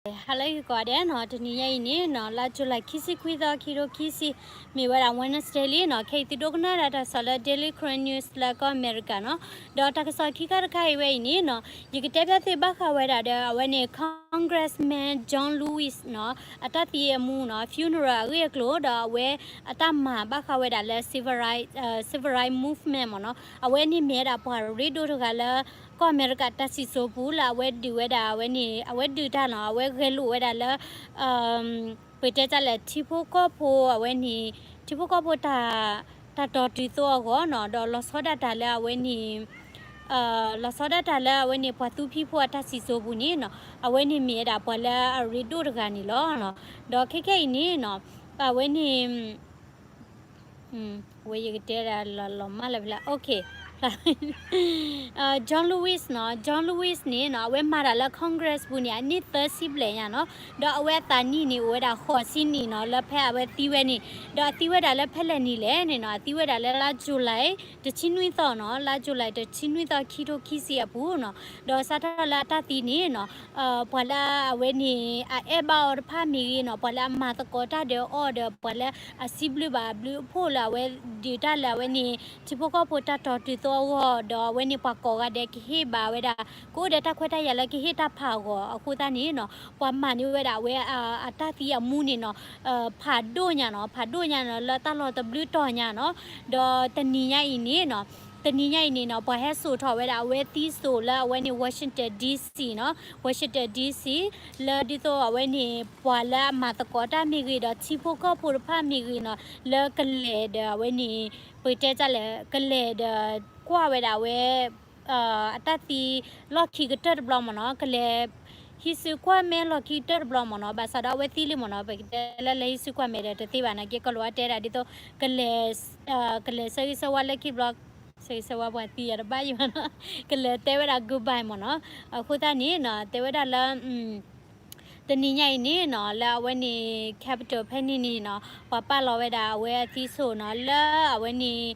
ဟါလၢဂ့ၤကိးဂၤဒဲးနီၤ, တနံၤညါအံၤန့ၣ်နီၤ လါ July ခံဆံခွံသီ ခံကထိခံဆံ, မ့ၢ်ဝဲဒၣ် Wednesday လံနီၤ, ခဲအံၤသုဒိကနၣ်ဒၣ်တၢ်ကစီၣ်လၢ Daily Karen News လၢကီၢ်အမဲရကၤနီၤ, ဒီးတၢ်ကစီၣ်ခံခါတခါအံၤဝဲအံၤန့ၣ်နီၤ, ယကတဲဖျါသုဘၣ်ဃးဝဲဒၣ်ဒီး အဝဲန့ၣ် Congressman John Lewis နီၤ, အတၢ်သံအမူနီၤ funeral အဂ့ၢ်အကျိၤ ဒီးအဝဲအတၢ်မၤဘၣ်ဃးဝဲဒၣ်လၢ civil right, civil right movement မ့ၢ်နီၤ, အဝဲန့ၣ်မ့ၢ်ဝဲဒၣ်ပှၤရ့ဒိၣ်တဂၤလၢ ကီၢ်အမဲရကၤတၢ်စံၣ်စိၤပူၤလၢအဝဲဒုးဝဲဒၣ်အဝဲန့ၣ် အဝဲဒုးတၢ်နီၤ အဝဲဂဲၤလိာ်ဝဲဒၣ်လၢ ပတဲတၢ်လဲၣ် ထံဖိကီၢ်ဖိအဝဲန့ၣ် ထံဖိကီၢ်ဖိတၢ် တၢ်တီတုၤသိးအဂီၢ်နီၤ, ဒီးလီၤဆီဒၣ်တၢ်လၢအဝဲန့ၣ် လီၤဆီဒၣ်တၢ်လၢအဝဲန့ၣ် ပှၤသူဖံးဖိအတၢ်စံၣ်စိၤပူၤန့ၣ်နီၤ, အဝဲန့ၣ်မ့ၢ်ဝဲဒၣ်ပှၤလၢအရ့ဒိၣ်တဂၤန့ၣ်လီၤ. ဒီးခဲခဲအံၤန့ၣ်နီၤ အဝဲန့ၣ် ဝဲယကတဲဒၣ်လီၤလီၤမၢ်လၢဖဲလဲၣ်, John Lewis နီၤ, John Lewis န့ၣ်နီၤ အဝဲမၤတၢ်လၢ Congress ပူၤန့ၣ် အနံၣ်သၢဆံဘျဲၣ်ညါနီၤ, ဒီးအဝဲအသးနံၣ်န့ၣ် အိၣ်ဝဲဒၣ်ဃိးဆံနံၣ်နီၤ လၢဖဲအဝဲသံဝဲန့ၣ်, ဒီးအသံဝဲဒၣ်လၢဖဲလဲၣ်နံၤလဲၣ်န့ၣ်နီၤ, အသံဝဲဒၣ်လၢလါ July တဆံနွံသီနီၤ, လါ July တဆံနွံသီ ခံကထိခံဆံအပူၤနီၤ, ဒီးစးထီၣ်လၢအတၢ်သံန့ၣ်နီၤ ပှၤလၢအဝဲန့ၣ် အအဲၣ်ဘၣ်အီၤတဖၣ်မ့ၢ်ဂ့ၤနီၤ, ပှၤလၢအမၤသကိးတၢ်ဒီးအီၤဒီး ပှၤလၢအစံးဘျုးဘၣ်အဘျုးအဖှိၣ်လၢအဝဲဒုးတၢ်လၢအဝဲန့ၣ် ထံဖိကီၢ်ဖိတၢ်တီတုၤသိးအဂီၢ်, ဒီးအဝဲန့ၣ်ပှၤကိးဂၤဒဲးကဟ့ၣ်ဘၣ်ဝဲဒၣ် ကအိၣ်ဒီးတၢ်ခွဲးတၢ်ယာ်လၢကဟ့ၣ်တၢ်ဖးအဂီၢ်, အဃိသတးန့ၣ်နီၤ ပှၤမၤန့ၢ်ဝဲဒၣ်အဝဲအတၢ်သံအမူန့ၣ်နီၤ ဖးဒိၣ်ညါနီၤ, ဖးဒိၣ်ညါနီၤ လၢတၢ်လီၤတဘျုးတီၤညါနီၤ, ဒီးတနံၤညါအံၤန့ၣ်နီၤ တနံၤညါအံၤန့ၣ်နီၤ ပှၤဟဲစိာ်ထီၣ်ဝဲဒၣ်အဝဲသံစိာ်လၢအဝဲန့ၣ် Washington DC နီၤ, Washington DC လၢဒ်သိးအဝဲန့ၣ် ပှၤလၢအမၤသကိးတၢ်မ့ၢ်ဂ့ၤဒီး ထံဖိကီၢ်ဖိတဖၣ်မ့ၢ်ဂ့ၤနီၤ လၢကလဲၤဒီးအဝဲန့ၣ် ပတဲတၢ်လဲၣ် ကလဲၤဒီးကွၢ်ဝဲဒၣ်အဝဲ အတၢ်သံလီၢ်ခံကတၢၢ်တဘျီမ့ၢ်နီၤ, ကလဲၤ ဟံးစုကွၢ်မဲလီၢ်ခံကတၢၢ်တဘျီမ့ၢ်နီၤ, ဘၣ်ဆၣ်ဒီးအဝဲသံလံမ့ၢ်နီၤ, ပကတဲလၢလဲၤဟံးစုကွၢ်မဲဒီးတသ့ဘၣ်နာ်က့ ကီၢ်လိၤအတဲဒၣ်ဒ်သိး ကလဲၤ ကလဲၤဆၢဂ့ၤဆၢဝါလၢခံတဘျီ, ဆၢဂ့ၤဆၢဝါပှၤသံယၤတဘၣ်ယံၤမ့ၢ်နီၤ, ကလဲၤတဲဝဲဒၣ် goodbye မ့ၢ်နီၤ, အဃိသတးန့ၣ်နီၤ တဲဝဲဒၣ်လၢ တနံၤညါအံၤန့ၣ်နီၤ လၢအဝဲန့ၣ် Capitol ဖဲန့ၣ်န့ၣ်နီၤ ပှၤပာ်လီၤဝဲဒၣ်အဝဲအသံစိာ်နီၤ လၢအဝဲန့ၣ်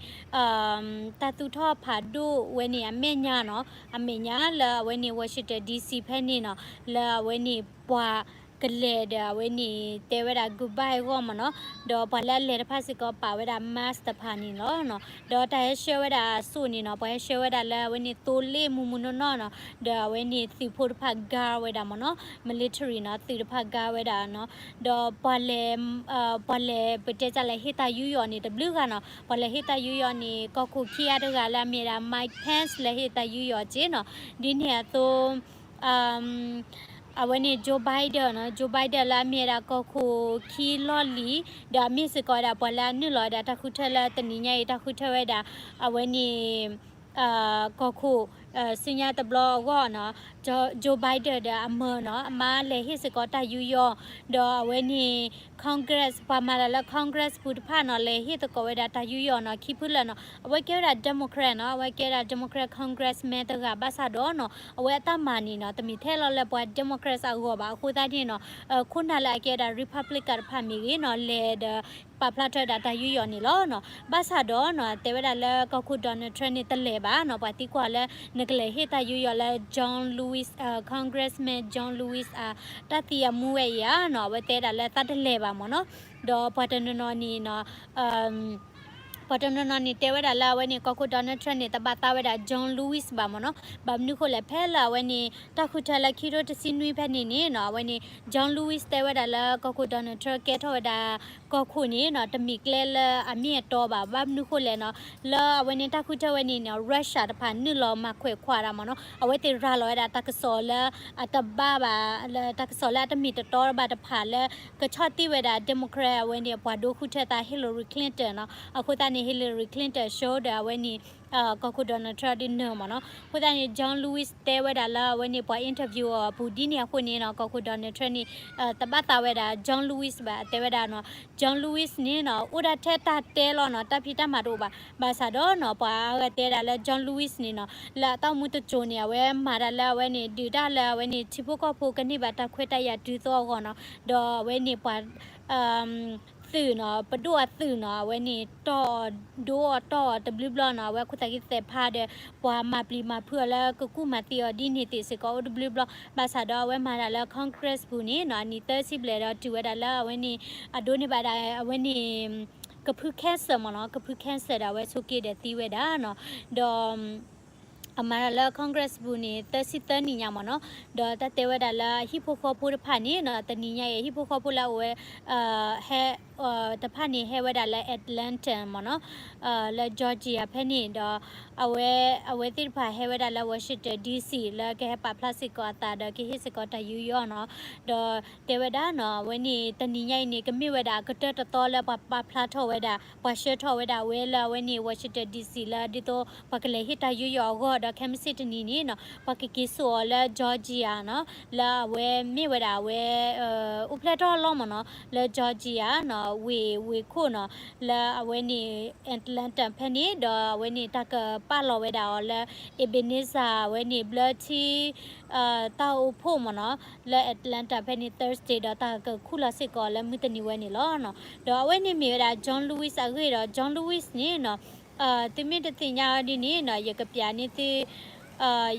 တၢ်သူၣ်ထီၣ်ဖးဒိၣ်ဝဲန့ၣ်အမဲာ်ညါနီၤ, အမဲာ်ညါလၢအဝဲန့ၣ် Washington DC ဖဲန့ၣ်နီၤ လၢအဝဲန့ၣ်ပှၤကလဲၤဒီးအဝဲန့ၣ် တဲဝဲဒၣ် goodbye အဂီၢ်မ့ၢ်နီၤ, ဒီးပှၤလၢအလဲၤတဖၣ်စ့ၢ်ကီးပာ်ဝဲဒၣ် mask တဖၣ်န့ၣ်လီၤ. ဒီးတၢ်ဟဲဆှၢဝဲဒၣ်အစိၣ်န့ၣ်နီၤ ပှၤဟဲဆှၢဝဲဒၣ်လၢအဝဲန့ၣ်သိလ့ၣ်မူမူနီၢ်နီၢ်နီၤ, ဒီးအဝဲန့ၣ်သုးဖိတဖၣ် guard ဝဲဒၣ်မ့ၢ်နီၤ, military နီၤ သုးတဖၣ် guard ဝဲဒၣ်နီၤ, ဒီးပှၤလဲၤ ပှၤလဲၤပတဲတၢ်လၢဟ့ၣ်တၢ်ယူးယီၣ်န့ၣ် တဘျုးဂၤနီၤ, ပှၤလဲၤဟ့ၣ်တၢ်ယူးယီၣ်န့ၣ် ကီၢ်ခိၣ်ခံဂၤတဂၤလၢအမ့ၢ်ဒၣ် Mike Pence လဲၤဟ့ၣ်တၢ်ယူးယီၣ်က့နီၤ, ဒ်န့ၣ်အသိး အဝဲန့ၣ် Joe Biden နီၤ, Joe Biden လၢအမ့ၢ်ဝဲဒၣ်ကီၢ်ခိၣ်ခံလီၢ်လံၤ, ဒီးအမ့ၢ်စ့ၢ်ကီးဝဲဒၣ်ပှၤလၢအနုာ်လီၤဝဲဒၣ်တၢ်ဃုထၢလၢတနံၤညါအံၤ တၢ်ဃုထၢဝဲဒၣ် အဝဲန့ၣ် ကီၢ်ခိၣ် ဆူညါတဘျီအဂီၢ်နီၤ, Joe Biden ဒီးအမၢနီၤ အမါလဲၤဟ့ၣ်စ့ၢ်ကီးတၢ်ယူးယီၣ်, ဒီးအဝဲန့ၣ် Congress ပှၤမၤတၢ်လၢ Congress ပူၤတဖၣ်နီၤ လဲၤဟ့ၣ်သကိးဝဲဒၣ်တၢ်ယူးယီၣ်နီၤ ခံဖုလၢာ်နီၤ, အဝဲကဲဝဲဒၣ် Democrat နီၤ, အဝဲကဲဝဲဒၣ် Democrat Congressman တဂၤဘၣ်ဆၣ်ဒီးနီၤ အဝဲအတၢ်မၤန့ၣ်နီၤ တမ့ၢ်ထဲလီၤလၢပှၤ Democrats အဂီၢ်ဘၣ်, အဃိသတးန့ၣ်နီၤ ခိၣ်နၢ်လၢအကဲဝဲဒၣ် Republican တဖၣ်မ့ၢ်ဂ့ၤနီၤ လဲၤဒီး ပာ်ဖျါထီၣ်ဝဲဒၣ်တၢ်ယူးယီၣ်န့ၣ်လီၤနီၤ. ဘၣ်ဆၣ်ဒီးနီၤ တဲဝဲဒၣ်လၢကီၢ်ခိၣ် Donald Trump န့ၣ် တလဲၤဘၣ်နီၤ, ပှၤသံကွၢ်လၢ နကလဲၤဟ့ၣ်တၢ်ယူးယီၣ်လၢ John Lewis, Congressman John Lewis အတၢ်သံအမူဝဲအံၤဧါနီၤ, အဝဲတဲဒၣ်လၢသးတလဲၤဘၣ်မ့ၢ်နီၤ. ဒီးပှၤတနီၤနီၤန့ၣ်နီၤ ပှၤတနီၤနီၤန့ၣ် တဲဝဲဒၣ်လၢအဝဲန့ၣ် ကီၢ်ခိၣ် Donald Trump န့ၣ် တဘၣ်သးဝဲဒၣ် John Lewis ဘၣ်မ့ၢ်နီၤ. ဘၣ်မနုၤဃိလဲၣ် ဖဲလၢအဝဲန့ၣ် တၢ်ဃုထၢလၢခံထိတဆံနွံဖဲန့ၣ်န့ၣ်နီၤ အဝဲန့ၣ် John Lewis တဲဝဲဒၣ်လၢကီၢ်ခိၣ် Donald Trump ကဲထီၣ်ဝဲဒၣ် ကီၢ်ခိၣ်န့ၣ်နီၤ တမ့ၢ်ကျဲလၢအမ့ၢ်အတီဘၣ်. ဘၣ်မနုၤဃိလဲၣ်နီၤ လၢအဝဲန့ၣ်တၢ်ဃုထၢဝဲန့ၣ်နီၤ Russia တဖၣ်နုာ်လီၤမၤခွဲးခွါတၢ်မ့ၢ်နီၤ. အဝဲသ့ၣ်ရၤလီၤဝဲဒၣ်တၢ်ကစီၣ်လၢအတဘၣ်ဘၣ် လၢတၢ်ကစီၣ်လၢအတမ့ၢ်တတီဘၣ်တဖၣ်လၢ ကဆီၣ်တံၢ်ဝဲဒၣ် Democrat အဝဲန့ၣ် ပှၤဒိဃုထၢသး Hillary Clinton နီၤ. အဃိသတးန့ၣ် Hillary Clinton ဆိဒီးအဝဲန့ၣ် ကီၢ်ခိၣ် Donald Trump ဒ်န့ၣ်မ့ၢ်နီၤ. အဃိသတးန့ၣ် John Lewis တဲဝဲဒၣ်လၢအဝဲန့ၣ် ပှၤ interview အီၤအပူၤဒ်န့ၣ်အဃိန့ၣ်နီၤ ကီၢ်ခိၣ် Donald Trump န့ၣ် တဘၣ်သးဝဲဒၣ် John Lewis ဘၣ် တဲဝဲဒၣ်နီၤ. John Lewis န့ၣ်နီၤ အိၣ်ဒၣ်ထဲတၢ်တဲလီၤနီၤ တၢ်ဖံးတၢ်မၤတအိၣ်ဘၣ်. ဘၣ်ဆၣ်ဒီးနီၤ ပှၤအါဂၤတဲဒၣ်လၢ John Lewis န့ၣ်နီၤ လၢအတၢ်အိၣ်မူတစိၤန့ၣ် အဝဲမၤတၢ်လၢအဝဲန့ၣ် ဒုးတၢ်လၢအဝဲန့ၣ် ထံဖိကီၢ်ဖိကန့ၢ်ဘၣ်တၢ်ခွဲးတၢ်ယာ်တုၤသိးအဂီၢ်နီၤ. ဒီးအဝဲန့ၣ်ပှၤ သုးနီၤ, ပဒိၣ်အသုးနီၤ, အဝဲန့ၣ်တီၢ်အီၤဒိအီၤတီၢ်အီၤတဘျုးဘျီနီၤ, အဝဲခိၣ်သးကံၢ်သဲးဖါဒီး ပှၤမၤပျံၤမၤဖုးအီၤလၢကကူၣ်မၤသံအီၤဒ်န့ၣ်သ့ၣ်စ့ၢ်ကီးအိၣ်တဘျုးဘျီ, ဘၣ်ဆၣ်ဒီးအဝဲမၤတၢ်လၢ Congress ပူၤန့ၣ်နီၤ, အနံၣ်သၢဆံဘျဲၣ်ဒီးတုၤဝဲဒၣ်လၢအဝဲန့ၣ် အဒိးန့ၢ်ဘၣ်ဒၣ်အဝဲန့ၣ် ကဖု cancer မ့ၢ်နီၤ, ကဖု cancer ဒီးအဝဲဆိးက့ဒီးသံဝဲဒၣ်နီၤ, ဒီး အမၤတၢ်လၢ Congress ပူၤန့ၣ် သၢဆံသၢနံၣ်ညါမ့ၢ်နီၤ, ဒီးတၢ်တဲဝဲဒၣ်လၢအဟံၣ်ဖိဃီဖိတဖၣ်န့ၣ်နီၤ, တနံၤညါအံၤ အဟံၣ်ဖိဃီဖိလၢအဝဲ ဟဲ တဖၣ်န့ၣ်ဟဲဝဲဒၣ်လၢ Atlanta မ့ၢ်နီၤ, လၢ Georgia ဖဲန့ၣ်ဒီး အဝဲ အဝဲသ့ၣ်တဖၣ်ဟဲဝဲဒၣ်လၢ Washington D C လၢကဟဲပာ်ဖျါစ့ၢ်ကီးအသးဒီးကဟ့ၣ်စ့ၢ်ကီးတၢ်ယူးယီၣ်နီၤ, ဒီးတဲဝဲဒၣ်နီၤ, အဝဲန့ၣ်တနံၤညါအံၤန့ၣ် ကမ့ၢ်ဝဲဒၣ်အကတၢၢ်တသီလၢပှၤပာ်ဖျါထီၣ်ဝဲဒၣ် ပှၤဆှၢထီၣ်ဝဲဒၣ်ဝဲလၢအဝဲန့ၣ် Washington D C လၢဒ်သိးပှၤကလဲၤဟ့ၣ်တၢ်ယူးယီၣ်အဂီၢ်ဒီး ခဲမုၢ်ဆ့ၣ်တနံၤန့ၣ်နီၤ, ပှၤကက့ၤစိာ်အီၤလၢ Georgia နီၤ, လၢအဝဲမ့ၢ်ဝဲဒၣ်အဝဲ အိၣ်ဖျဲၣ်ထီၣ်အလီၢ်မ့ၢ်နီၤ, လၢ Georgia နီၤ, ဝ့ၢ် ဝ့ၢ်ခိၣ်နီၤ, လၢအဝဲန့ၣ် Atlanta ဖဲန့ၣ် ဒီးအဝဲန့ၣ်တၢ်ကပာ်လီၤဝဲဒၣ်အီၤလၢ Ebenezer အဝဲန့ၣ် ဘျၢထံ တၢ်အိၣ်ဖှိၣ်မ့ၢ်နီၤ, လၢ Atlanta ဖဲန့ၣ် Thursday ဒီးတၢ်ကခူၣ်လီၤစ့ၢ်ကီးလၢမုၢ်တနံၤဝဲန့ၣ်လီၤ. ဒီးအဝဲန့ၣ်မ့ၢ်ဝဲဒၣ် John Lewis အဂ့ၢ်ဒီး John Lewis န့ၣ်နီၤ, သုမ့ၢ်တသ့ၣ်ညါအီၤဒ်န့ၣ်နီၤ, ယကပျးန့ၢ်သု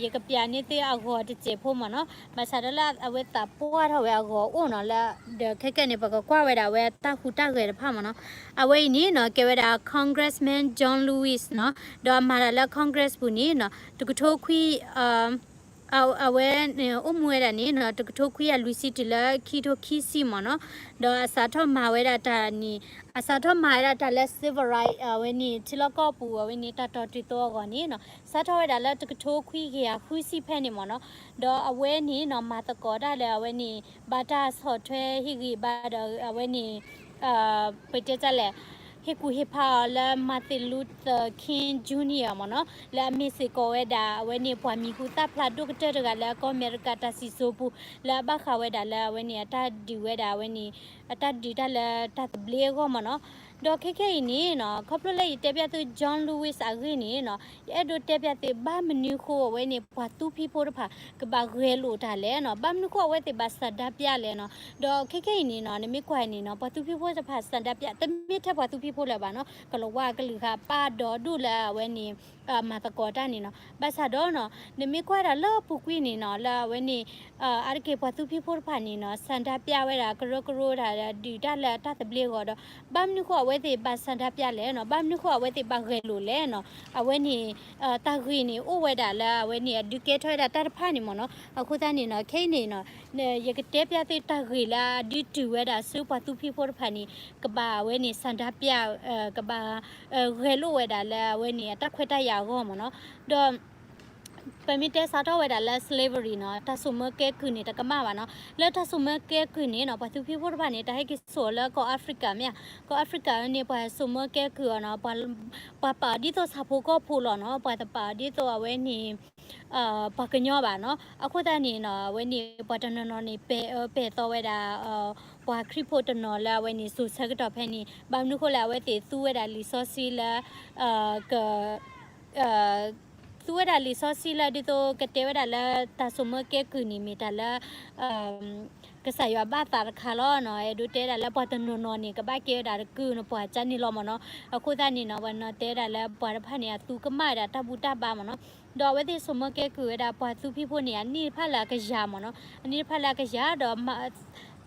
ယကပျးန့ၢ်သုအဂီၤတစဲးဖိမ့ၢ်နီၤ, ဘၣ်ဆၣ်ဒီးလၢအဝဲသးပှၢ်ထီၣ်ဝဲအဂီၤအိၣ်နီၤ, လၢ ဒီးခဲကဲန့ၣ် ပကကွၢ်ဝဲဒၣ်ဝဲတၢ်ဟူးတၢ်ဂဲၤတဖၣ်မ့ၢ်နီၤ, အဝဲအံၤန့ၣ်နီၤ ကဲဝဲဒၣ် Congressman John Lewis နီၤ, ဒီးအမၤတၢ်လၢ Congress ပူၤန့ၣ်နီၤ, တကထိခွံ အဝဲန့ၣ် အိၣ်မူဝဲဒၣ်န့ၣ်နီၤ, တကထိခွံကယၤလွံၢ်ဆံတုၤလၢခံကထိခံဆံမ့ၢ်နီၤ, ဒီးအစးထီၣ်မၤဝဲဒၣ်တၢ်န့ၣ်, အစးထီၣ်မၤဝဲဒၣ်တၢ်လၢ civil right အဝဲန့ၣ် ထံလီၢ်ကီၢ်ပူၤ အဝဲန့ၣ်တၢ်တီတုၤသိအဂီၢ်န့ၣ်နီၤ, စးထီၣ်ဝဲဒၣ်လၢတကထိခွံကယၤဃုဆံဖဲန့ၣ်မ့ၢ်နီၤ, ဒီးအဝဲန့ၣ်နီၤ မၤသကိးတၢ်လၢအဝဲန့ၣ် ဘၣ်တၢ်ဆီၣ်ထွဲဟ့ၣ်ဂံၢ်ဘါဒီးအဝဲန့ၣ် ပတဲတၢ်လဲၣ်, ဟ့ၣ်ကူၣ်ဟ့ၣ်ဖးအီၤလၢ Martin Luther King Junior မ့ၢ်နီၤ, လၢအမ့ၢ်စ့ၢ်ကီးဝဲဒၣ် အဝဲန့ၣ်ပှၤမံၤဟူသၣ်ဖျါဒိၣ်ကတၢၢ်တဂၤလၢအကီၢ်အမဲရကၤတၢ်စံၣ်စိၤပူၤ လၢအဘၣ်ဃးဝဲဒၣ်လၢအဝဲန့ၣ် အတၢ်ဒုးဝဲဒၣ်အဝဲန့ၣ် အတၢ်ဒုးတၢ်လၢတၢ်သဘျ့အဂီၢ်မ့ၢ်နီၤ. ဒီးခဲခဲအံၤန့ၣ်နီၤ ခီဖျိလၢယတဲပျးသု John Lewis အဂ့ၢ်န့ၣ်နီၤ, ယအဲၣ်ဒိးတဲပျးသု ဘၣ်မနုၤဃိအဝဲန့ၣ် ပှၤသူဖံးဖိတဖၣ် ကဘၣ်ဂဲၤလိာ်တၢ်လဲၣ်နီၤ, ဘၣ်မနုၤဃိအဝဲသ့ၣ်ဘၣ်ဆန္ဒပြလဲၣ်နီၤ. ဒီးခဲခဲအံၤန့ၣ်နီၤ နမ့ၢ်ကွၢ်န့ၣ်နီၤ ပှၤသူဖံးဖိတဖၣ်ဆန္ဒပြ တမ့ၢ်ထဲပှၤသူဖံးဖိလၢၤဘၣ်နီၤ, ကလၤဝါကလုာ်ဂၤပာ်ဒီးဒိၣ်လၢအဝဲန့ၣ် မၤသကိးတၢ်န့ၣ်နီၤ. ဘၣ်ဆၣ်ဒီးနီၤ နမ့ၢ်ကွၢ်ဒၣ်လၢအပူၤကွံာ်န့ၣ်နီၤ လၢအဝဲန့ၣ် အါတက့ၢ်ပှၤသူဖံးဖိတဖၣ်န့ၣ်နီၤ ဆန္ဒပြဝဲဒၣ် ကရၢကရိတၢ်ဒီး ဒုးတၢ်လၢတၢ်သဘျ့အဂီၢ်ဒီး ဘၣ်မနုၤဃိအဝဲသ့ၣ်ဘၣ်ဆန္ဒပြလဲၣ်နီၤ, ဘၣ်မနုၤဃိအဝဲသ့ၣ်ဘၣ်ဂဲၤလိာ်လဲၣ်နီၤ. အဝဲန့ၣ် တၢ်ဂ့ၢ်န့ၣ် အိၣ်ဝဲဒၣ်လၢအဝဲန့ၣ် အဒုးကဲထီၣ်ဝဲဒၣ်တၢ်တဖၣ်န့ၣ်မ့ၢ်နီၤ. အဃိသတးန့ၣ်နီၤ ခဲအံၤန့ၣ်နီၤ ယကတဲပျးသုတၢ်ဂ့ၢ်လၢအဒုးတုၤဝဲဒၣ်ဆူပှၤသူဖံးဖိတဖၣ်န့ၣ် ကဘၣ်အဝဲန့ၣ် ဆန္ဒပြ ကဘၣ် ဂဲၤလိာ်ဝဲဒၣ်လၢအဝဲန့ၣ် အတၢ်ခွဲးတၢ်ယာ်အဂီၢ်မ့ၢ်နီၤ. ဒီး ပမ့ၢ်တဲစးထီၣ်ဝဲဒၣ်လၢ slavery နီၤ တၢ်စိာ်မၢကဲကုၢ်န့ၣ် တကမၣ်ဘၣ်နီၤ. လၢတၢ်စိာ်မၢကဲကုၢ်န့ၣ်နီၤ ပှၤသူဖံးဖိတဖၣ်န့ၣ် တၢ်ဟဲက့ၤစိာ်လၢကီၢ် Africa မ့ၢ်ဧါ, ကီၢ် Africa န့ၣ် ပှၤစိာ်မၢကဲကုၢ်အီၤနီၤ ပှၤပာ်အီၤဒ်သိးဆၣ်ဖိကီၢ်ဖိလီၤနီၤ, ပှၤတပာ်အီၤဒ်သိးအဝဲန့ၣ် ပှၤကညီဘၣ်နီၤ. အဃိသတးန့ၣ်နီၤ အဝဲန့ၣ် ပှၤတနီၤနီၤန့ၣ် ပဲာ်အၢပဲာ်သီဝဲဒၣ် ပှၤခရံာ်ဖိတနီၤလၢအဝဲန့ၣ် စိၤဆၢကတီၢ်ဖဲန့ၣ် ဘၣ်မနုၤဃိလၢအဝဲသ့ၣ်သူဝဲဒၣ်လံာ်စီဆှံလၢ က သူဝဲဒၣ်လံာ်စီဆှံလၢဒ်သိးကတဲဝဲဒၣ်လၢ တၢ်စိာ်မၢကဲကုၢ်န့ၣ်မ့ၢ်တၢ်လၢ ကစၢ်ယွၤဘၣ်သးတခါလီၤနီၤ. အဲၣ်ဒိးတဲဒၣ်လၢပှၤတနီၤနီၤန့ၣ် ကဘၣ်ကဲဝဲဒၣ်တကုၢ်န့ၣ် ပှၤကန့ၣ်လီၤမ့ၢ်နီၤ. အဃိသတးန့ၣ်နီၤ ပှၤနီၤတဲဒၣ်လၢပှၤတဖၣ်န့ၣ် အသူကမၣ်ဝဲဒၣ်တၢ်ဘူၣ်တၢ်ဘါမ့ၢ်နီၤ. ဒီးအဝဲသ့ၣ်စိာ်မၢကဲကုၢ်ဝဲဒၣ်ပှၤသူဖံးဖိန့ၣ် အနံၣ်တဖၣ်လၢအကယၤမ့ၢ်နီၤ. အနံၣ်တဖၣ်လၢအကယၤဒီး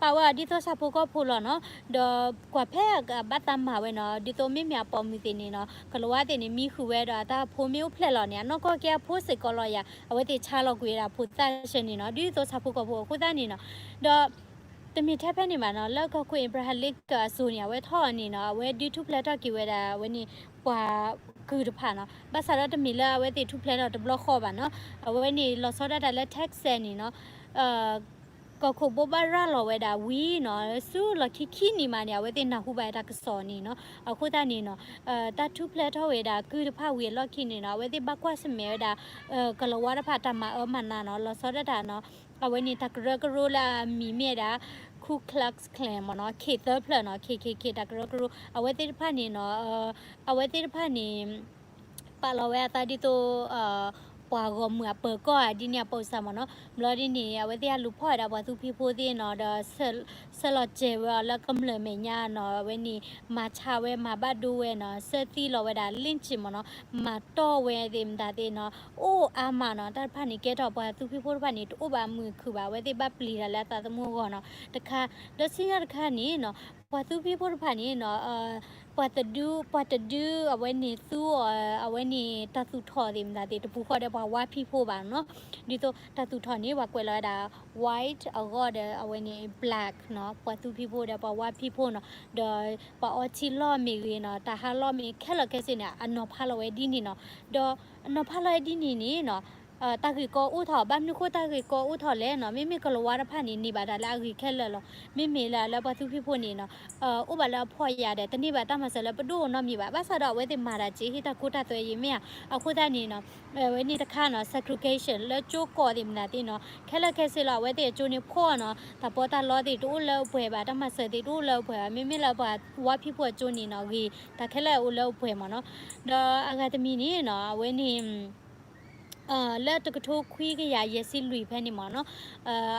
ပာ်ဝဲအီၤဒ်သိးဆၣ်ဖိကီၢ်ဖိလီၤနီၤ. ဒီးကွၢ်ဖဲအဘၣ်သးမၤဝဲနီၤ ဒ်သိးမ့မ့ၢ်အပိာ်မုၣ်သ့ၣ်န့ၣ်နီၤ ကလၤဝါသ့ၣ်န့ၣ် မံဃုာ်ဝဲဒီးအတၢ်ဖိမ့ၢ်အိၣ်ဖျဲၣ်လီၤန့ၣ် အနီၢ်ကီၢ်ကဲအဖိစ့ၢ်ကီးလီၤယၤ အဝဲသ့ၣ်ဆါလီၤကွံာ်ဝဲဒၣ်ဖိသၣ်ဆၢန့ၣ်နီၤ ဒ်သိးဆၣ်ဖိကီၢ်ဖိအဃိသတးန့ၣ်နီၤ. ဒီး တမ့ၢ်ထဲဖဲန့ၣ်ဘၣ်နီၤ လၢကီၢ်ခိၣ် Abraham Lincoln အစိၤန့ၣ် အဝဲထီၣ်အီၤန့ၣ်နီၤ အဝဲဒုးထူၣ်ဖျဲးထီၣ်က့ၤဝဲဒၣ် အဝဲန့ၣ် ပှၤကုၢ်တဖၣ်နီၤ. ဘၣ်ဆၣ်ဒီးတမ့ၢ်လၢအဝဲသ့ၣ်ထူၣ်ဖျဲးထီၣ်တဘျီဃီဘၣ်နီၤ. အဝဲန့ၣ်လီၤဆီဒၣ်တၢ်လၢ Texas န့ၣ်နီၤ ကီၢ်ခိၣ်ဘိးဘၣ်ရၤလီၤဝဲဒၣ်ဝံၤနီၤ ဆူလီၢ်ခံခံနံၣ်မးန့ၣ် အဝဲသ့ၣ်နၢ်ဟူဘၣ်တၢ်ကစီၣ်န့ၣ်နီၤ. အဃိသတးန့ၣ်နီၤ တၢ်ထူၣ်ဖျဲးထီၣ်ဝဲဒၣ်ကုၢ်တဖၣ်ဝံၤအလီၢ်ခံန့ၣ်နီၤ အဝဲသ့ၣ်ဘၣ်ကွၢ်ဆၢၣ်မဲာ်ဝဲဒၣ် ကလၤဝါတဖၣ်တၢ်မၤအၢမၤနးနီၤ လီၤဆီဒၣ်တၢ်နီၤ အဝဲန့ၣ် တၢ်ကရၢကရိလၢအမံၤမ့ၢ်ဝဲဒၣ် Ku Klux Klan မ့ၢ်နီၤ K သၢဖျၢၣ်နီၤ K K K တၢ်ကရၢကရိ အဝဲသ့ၣ်တဖၣ်န့ၣ်နီၤ အဝဲသ့ၣ်တဖၣ်န့ၣ် ပာ်လီၤဝဲအသးဒ်သိး ပှၤဂီၢ်မုၢ်အပၢၤကီၢ်ဧါ ဒ်န့ၣ်အပူၤစၢ်မ့ၢ်နီၤ. ဘျီဒ်န့ၣ် အဝဲသ့ၣ်အလူၤဖီၣ်ဝဲဒၣ်ပှၤသူဖံဖိသ့ၣ်နီၤ ဒီး ဆဲးလီၤစဲၤဝဲအီၤလၢကမျၢၢ်မဲာ်ညါနီၤ. အဝဲန့ၣ် မၤဆါဝဲ မၤဘၣ်ဒိဝဲနီၤ, ဆၢသံလီၤဝဲဒၣ် လ့ၣ်စ့ၣ်မ့ၢ်နီၤ, မၤတီၢ်ဝဲသ့ၣ်မတၤသ့ၣ်နီၤ, အိၣ်အါမးနီၤ. တၢ်တဖၣ်န့ၣ် ကဲထီၣ်ပှၤသူဖံဖိတဖၣ်န့ၣ် တအိၣ်ဘၣ်မုာ်ခုၣ်ဘၣ်, အဝဲသ့ၣ်ဘၣ်ပျံၤတၢ်လၢအသးသမူအဂီၢ်နီၤ. တခါ ဒီးဆူညါတခါန့ၣ်နီၤ ပှၤသူဖံဖိတဖၣ်န့ၣ်နီၤ ပှၤတဒု ပှၤတဒု အဝဲန့ၣ်သူအီၤ အဝဲန့ၣ်တၢ်သူၣ်ထီၣ်သ့ၣ်မတၤသ့ၣ် တပူၤဃီဒီးပှၤဝါဖံဖိဘၣ်နီၤ. ဒ်သိးတၢ်သူၣ်ထီၣ်န့ၣ် ပှၤကွဲးလီၤဝဲဒၣ် white အဂီၢ်ဒီး အဝဲန့ၣ် black နီၤ, ပှၤသူဖံဖိဒီးပှၤဝါဖံဖိနီၤ. ဒီးပှၤအီထံလီၢ်မ့ၢ်ဂ့ၤနီၤ, တၢ်ဟးလီၢ်မ့ၢ်ခဲလၢာ်ခဲဆ့န့ၣ် အနီၤဖးလီၤဝဲဒ်န့ၣ်နီၤ. ဒီးအနီၤဖးလီၤဝဲဒ်န့ၣ်န့ၣ်နီၤ တၢ်ဂ့ၢ်ကီအိၣ်ထီၣ်, ဘၣ်မနုၤဃိတၢ်ဂ့ၢ်ကီအိၣ်ထီၣ်လဲၣ်နီၤ, မ့မ့ၢ်ကလၤဝါတဖၣ်န့ၣ် န့ၢ်ဘၣ်တၢ်လၢအဂ့ၤခဲလၢာ်လီၤ. မ့မ့ၢ်လၢ လၢပှၤသူဖံဖိန့ၣ်နီၤ အိၣ်ဘၣ်လၢအဖှီၣ်ယာ်ဒီး တန့ၢ်ဘၣ်တၢ်မၤစၢၤလၢပဒိၣ်နီတမံၤဘၣ်. ဘၣ်ဆၣ်ဒီးအဝဲသ့ၣ်မၤတၢ်က့ၤ ဟ့ၣ်တၢ်ကိၢ်တၢ်သွဲယံၤမ့ၢ်ဧါ. အဃိသတးန့ၣ်နီၤ အဝဲန့ၣ်တခါနီၤ segregation လၢကၠိကီၢ်သ့ၣ်မတၤသ့ၣ်နီၤ ခဲလၢာ်ခဲဆ့လီၤ. အဝဲသ့ၣ်အကၠိန့ၣ်ဖှီၣ်နီၤ, တၢ်ပီးတၢ်လီသ့ၣ်တအိၣ်လၢအပှဲၤဘၣ်, တၢ်မၤစၢၤသ့ၣ်တအိၣ်လၢအပှဲၤဘၣ်. မ့မ့ၢ်လၢပှၤဝါဖံဖိအကၠိန့ၣ်နီၤ ဂ့ၤ, တၢ်ခဲလၢာ်အိၣ်လၢအပှဲၤမ့ၢ်နီၤ. ဒီးအဂၤတမံၤန့ၣ်နီၤ အဝဲန့ၣ် လၢတကထိခွံကယၤယဲၢ်ဆံလွံၢ်ဖဲန့ၣ်မ့ၢ်နီၤ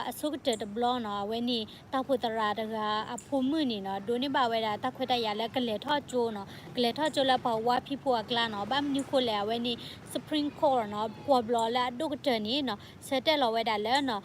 အဆိကတၢၢ်တဘျီနီၤ အဝဲန့ၣ် တၢ်အိၣ်ဖှိၣ်သရၣ်တဂၤအဖိမုၣ်န့ၣ်နီၤ ဒိးန့ၢ်ဘၣ်ဝဲဒၣ်တၢ်ခွဲးတၢ်ယာ်လၢကလဲၤထီၣ်ကၠိနီၤ, ကလဲၤထီၣ်ကၠိလၢပှၤဝါဖံဖိအကျါနီၤ. ဘၣ်မနုၤဃိလဲၣ် အဝဲန့ၣ် Supreme Court နီၤ ကွီၢ်ဘျီလၢအဒိၣ်ကတၢၢ်န့ၣ်နီၤ ဆၢတဲာ်လီၤဝဲဒၣ်လၢနီၤ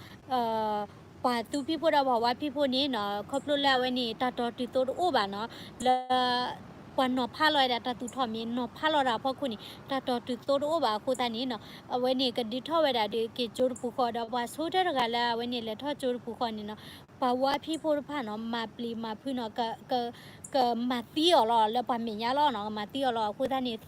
ပှၤသူဖံဖိဒီးပှၤဝါဖံဖိန့ၣ်နီၤ ခီဖျိလၢအဝဲန့ၣ် တၢ်တီၤတုၤသိတအိၣ်ဘၣ်နီၤ လၢ ပှၤနီၤဖးလီၤဝဲဒၣ် တၢ်သူၣ်ထီၣ်မ့ၢ်နီၤဖးလီၤတၢ်အဖီခိၣ်န့ၣ် တၢ်တီၤတုၤသိတအိၣ်ဘၣ်အဃိသတးန့ၣ်နီၤ အဝဲန့ၣ်ကဒုးထီၣ်ဝဲဒၣ်ဒီးက့ၤကၠိတပူၤဃီ ဒီးပှၤဆိကတၢၢ်တဂၤလၢအဝဲန့ၣ်လဲၤထီၣ်ကၠိတပူၤဃီန့ၣ်နီၤ ပှၤဝါဖံဖိတဖၣ်နီၤ မၤပျံၤမၤဖုးနီၤ ကမၤသံအီၤလီၤ လၢပှၤမဲာ်ညါလီၤနီၤ ကမၤသံအီၤလီၤ. အဃိသတးန့ၣ်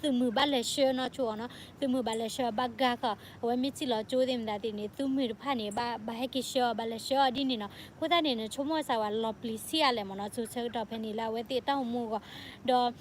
သုးမုၢ်ဘၣ်လဲၤဆှၢနီၢ်ဆိအီၤနီၤ သုးမုၢ်ဘၣ်လဲၤဆှၢဘၣ်ဂၤဃီ အဝဲမ့ၢ်စံၣ်လီၤကၠိသ့ၣ်မတၤသ့ၣ်န့ၣ် သုးမုၢ်တဖၣ်န့ၣ် ဘၣ်ဟဲက့ၤဆှၢအီၤ ဘၣ်လဲၤဆှၢအီၤဒ်န့ၣ်နီၤ. အဃိသတးန့ၣ် နဆိကမိၣ်စၢ်ဝဲလီၤပျံၤဆံးအါလဲၣ်မ့ၢ်နီၤ ဆိဆၢကတီၢ်ဖဲန့ၣ်လၢအဝဲသ့ၣ်တၢ်အိၣ်မူအဂီၢ် ဒီး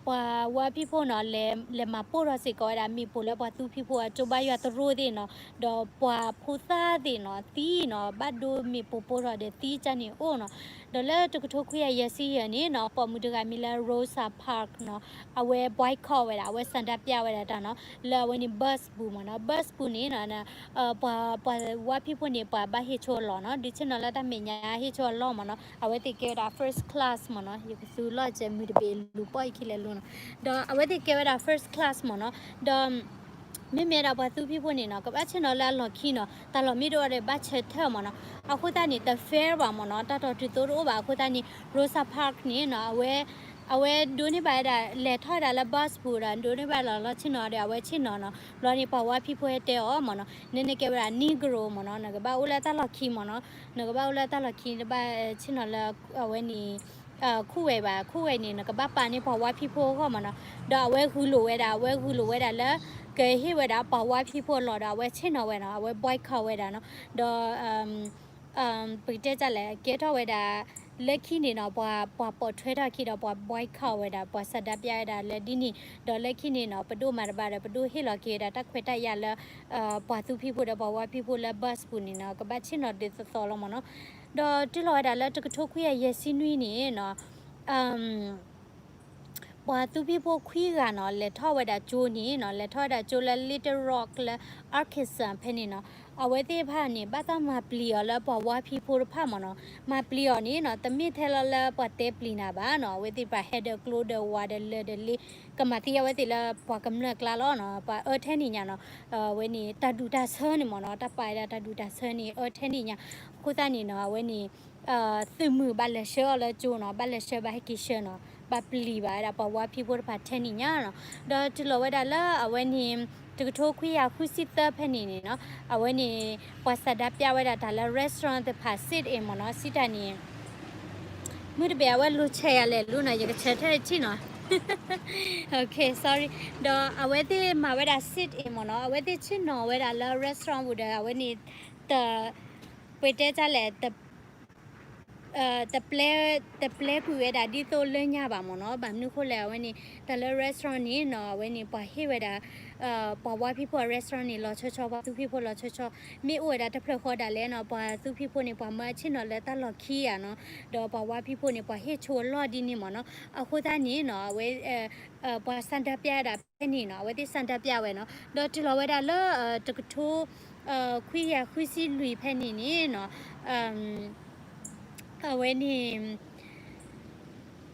ပှၤဝါဖံဖိနီၤ လဲၤမၤပိၢ်ထီၣ်စ့ၢ်ကီးဝဲဒၣ် မ့ၣ်ပိၢ်လၢပှၤသူဖံဖိအကၠိဘါယွၤသရိာ်သ့ၣ်နီၤ ဒီးပှၤဖိသၣ်သ့ၣ်နီၤ သံနီၤ ဘၣ်ဒိမ့ၣ်ပိၢ်ပိၢ်ထီၣ်ဒီးသံကၢ်န့ၣ်အိၣ်နီၤ. ဒီးလၢတကထိခွံကယၤယဲၢ်ဆံယဲၢ်န့ၣ်နီၤ ပိာ်မုၣ်တဂၤမံၤလၢ Rosa Parks နီၤ အဝဲ boycott ဝဲဒၣ် အဝဲဆန္ဒပြဝဲဒၣ်တၢ်နီၤ လၢအဝဲန့ၣ် bus ပူၤမ့ၢ်နီၤ bus ပူၤန့ၣ်နီၤ ပှၤ ပှၤဝါဖံဖိန့ၣ် ပှၤဘၣ်ဟ့ၣ်ဆိအလီၢ်နီၤ ဒုးဆ့ၣ်နီၤလၢတၢ်မဲာ်ညါဟ့ၣ်ဆိအလီၢ်မ့ၢ်နီၤ အဝဲသ့ၣ်ကဲဝဲဒၣ် first class မ့ၢ်နီၤ ယကသူလီၤစဲးမုၢ်တဘ့ၣ်လူၤပီၢ်ယခံလဲၤလူၤနီၤ ဒီးအဝဲသ့ၣ်ကဲဝဲဒၣ် first class မ့ၢ်နီၤ ဒီး မ့မ့ၢ်ဒၣ်ပှၤသူဖံဖိန့ၣ်နီၤ ကဘၣ်ဆ့ၣ်နီၤလၢအလီၢ်ခံနီၤ တၢ်လီၢ်မ့ၢ်တအိၣ်ဒီးဘၣ်ဆၢထၢၣ်မ့ၢ်နီၤ အဃိသတးန့ၣ် တ fair ဘၣ်မ့ၢ်နီၤ တၢ်တီၤတုၤသိတအိၣ်ဘၣ်အဃိသတးန့ၣ် Rosa Parks န့ၣ်နီၤ အဝဲ အဝဲဒိးန့ၢ်ဘၣ်ဝဲဒၣ် လဲၤထီၣ်ဝဲဒၣ်လၢ bus ပူၤဒီး ဒိးန့ၢ်ဘၣ်လီၤလီၤဆ့ၣ်နီၤဒီး အဝဲဆ့ၣ်နီၤနီၤ ဘျီန့ၣ် ပှၤဝါဖံဖိဟဲတဲအီၤမ့ၢ်နီၤ နန့ၣ်ကဲဝဲဒၣ် Negro မ့ၢ်နီၤ နကဘၣ်အိၣ်လၢတၢ်လီၢ်ခံမ့ၢ်နီၤ နကဘၣ်အိၣ်လၢတၢ်လီၢ်ခံ နဘၣ်ဆ့ၣ်နီၤလၢ အဝဲန့ၣ် ခူၣ်ဝဲဘၣ် ခူၣ်ဝဲန့ၣ် နကဘၣ်ပာ်န့ၢ်ပှၤဝါဖံဖိအဂီၢ်မ့ၢ်နီၤ ဒီးအဝဲဂုာ်လိာ်ဝဲဒၣ် အဝဲဂုာ်လိာ်ဝဲဒၣ်လၢ ကဟ့ၣ်ဝဲဒၣ်ပှၤဝါဖံဖိအလီၢ်ဒီး အဝဲဆ့ၣ်နီၤဝဲနီၤ အဝဲ boycott ဝဲဒၣ်နီၤ ဒီး ပကတဲတၢ်လဲၣ် ကဲထီၣ်ဝဲဒၣ် လၢခံန့ၣ်နီၤ ပှၤ ပှၤပိာ်ထွဲထီၣ်ခံဒီး ပှၤ boycott ဝဲဒၣ် ပှၤဆန္ဒပြဝဲဒၣ်လၢဒ်န့ၣ် ဒီးလၢခံန့ၣ်နီၤ ပဒိၣ်မၤတဘၣ်ဒီး ပဒိၣ်ဟ့ၣ်လီၤက့ၤဝဲဒၣ်တၢ်ခွဲးတၢ်ယာ်လၢ ပှၤသူဖံဖိဒီးပှၤဝါဖံဖိလၢ bus ပူၤန့ၣ်နီၤ ကဘၣ်ဆ့ၣ်နီၤဒ်သိးသိးလီၤမ့ၢ်နီၤ ဒီးတုၤလီၤဝဲဒၣ်လၢတကထိခွံကယၤယဲၢ်ဆံနွံန့ၣ်နီၤ ပှၤသူဖံဖိခွံဂၤနီၤ လဲၤထီၣ်ဝဲဒၣ်ကၠိန့ၣ်နီၤ လဲၤထီၣ်ဝဲဒၣ်ကၠိလၢ Little Rock လၢ Arkansas ဖဲန့ၣ်နီၤ အဝဲသ့ၣ်တဖၣ်န့ၣ် ဘၣ်တၢ်မၤပျံၤအီၤလၢပှၤဝါဖံဖိတဖၣ်မ့ၢ်နီၤ မၤပျံၤအီၤန့ၣ်နီၤ တမ့ၢ်ထဲလီၤလၢပှၤတဲပျံၤနၤဘၣ်နီၤ အဝဲသ့ၣ်တဖၣ်ဟဲဒီးကျိဒီးဝးဒီးလၢာ်ဒီးလ့ ကမၤသံအဝဲသ့ၣ်လၢပှၤကမျၢၢ်ကျါလီၤနီၤ ပှၤအၢထဲန့ၣ်ညါနီၤ အဝဲန့ၣ် တၢ်ဒူၣ်တၢ်ဆၢန့ၣ်မ့ၢ်နီၤ တၢ်ပာ်ဝဲဒၣ်တၢ်ဒူၣ်တၢ်ဆၢန့ၣ် အၢထဲန့ၣ်ညါ အဃိသတးန့ၣ်နီၤ အဝဲန့ၣ် သုးမုၢ်ဘၣ်လဲၤဆှၢအီၤလၢကၠိနီၤ ဘၣ်လဲၤဆှၢဘၣ်ဟဲက့ၤဆှၢနီၤ ဘၣ်ပျံၤဘၣ်ဝဲဒၣ်ပှၤဝါဖံဖိတဖၣ်ထဲန့ၣ်ညါနီၤ ဒီးတုၤလီၤဝဲဒၣ်လၢအဝဲန့ၣ် တကထိခွံကယၤဃုဆံသၢဖဲန့ၣ်န့ၣ်နီၤ အဝဲန့ၣ် ပှၤဆန္ဒပြဝဲဒၣ်တၢ်လၢ restaurant သ့ၣ်တဖၣ် sit-in မ့ၢ်နီၤ စံးတၢ်န့ၣ် မုၢ်တဘ့ၣ်အဝဲလူၤဆဲးယၤလဲၣ်လူၤနီၤ ယကဆဲးထဲတထံၣ်နီၤ sorry ဒီးအဝဲသ့ၣ်မၤဝဲဒၣ် sit-in မ့ၢ်နီၤ အဝဲသ့ၣ်ဆ့ၣ်နီၤဝဲဒၣ်လၢ restaurant ပူၤဒီး အဝဲန့ၣ် တ ပှဲၤတဲတၢ်လဲၣ် တ တပျဲ တပျဲကွံာ်ဝဲဒၣ်ဒ်သိးလၢညါဘၣ်မ့ၢ်နီၤ. ဘၣ်မနုၤဃိလဲၣ် အဝဲန့ၣ် တၢ်လၢ restaurant န့ၣ်နီၤ အဝဲန့ၣ် ပှၤဟ့ၣ်ဝဲဒၣ် ပှၤဝါဖံးဖိအ restaurant န့ၣ် လီၤဆီဆီ ပှၤသူဖံးဖိလီၤဆီဆီ မ့ၢ်အိၣ်ဝဲဒၣ်တဖျၢၣ်ဃီဒၣ်လဲာ်နီၤ ပှၤသူဖံးဖိန့ၣ် ပှၤမၢအဆ့ၣ်နီၤလၢတၢ်လီၢ်ခံဧါနီၤ ဒီးပှၤဝါဖံးဖိန့ၣ် ပှၤဟ့ၣ်ဆိအလီၢ်ဒ်န့ၣ်မ့ၢ်နီၤ. အဃိသတးန့ၣ်နီၤ အဝဲ ပှၤဆန္ဒပြဝဲဒၣ်ဖဲန့ၣ်နီၤ အဝဲသ့ၣ်ဆန္ဒပြဝဲနီၤ ဒီးတုၤလီၤဝဲဒၣ်လၢ တကထိ ခွံကယၤဃုဆံလွံၢ်ဖဲန့ၣ်န့ၣ်နီၤ အဝဲန့ၣ်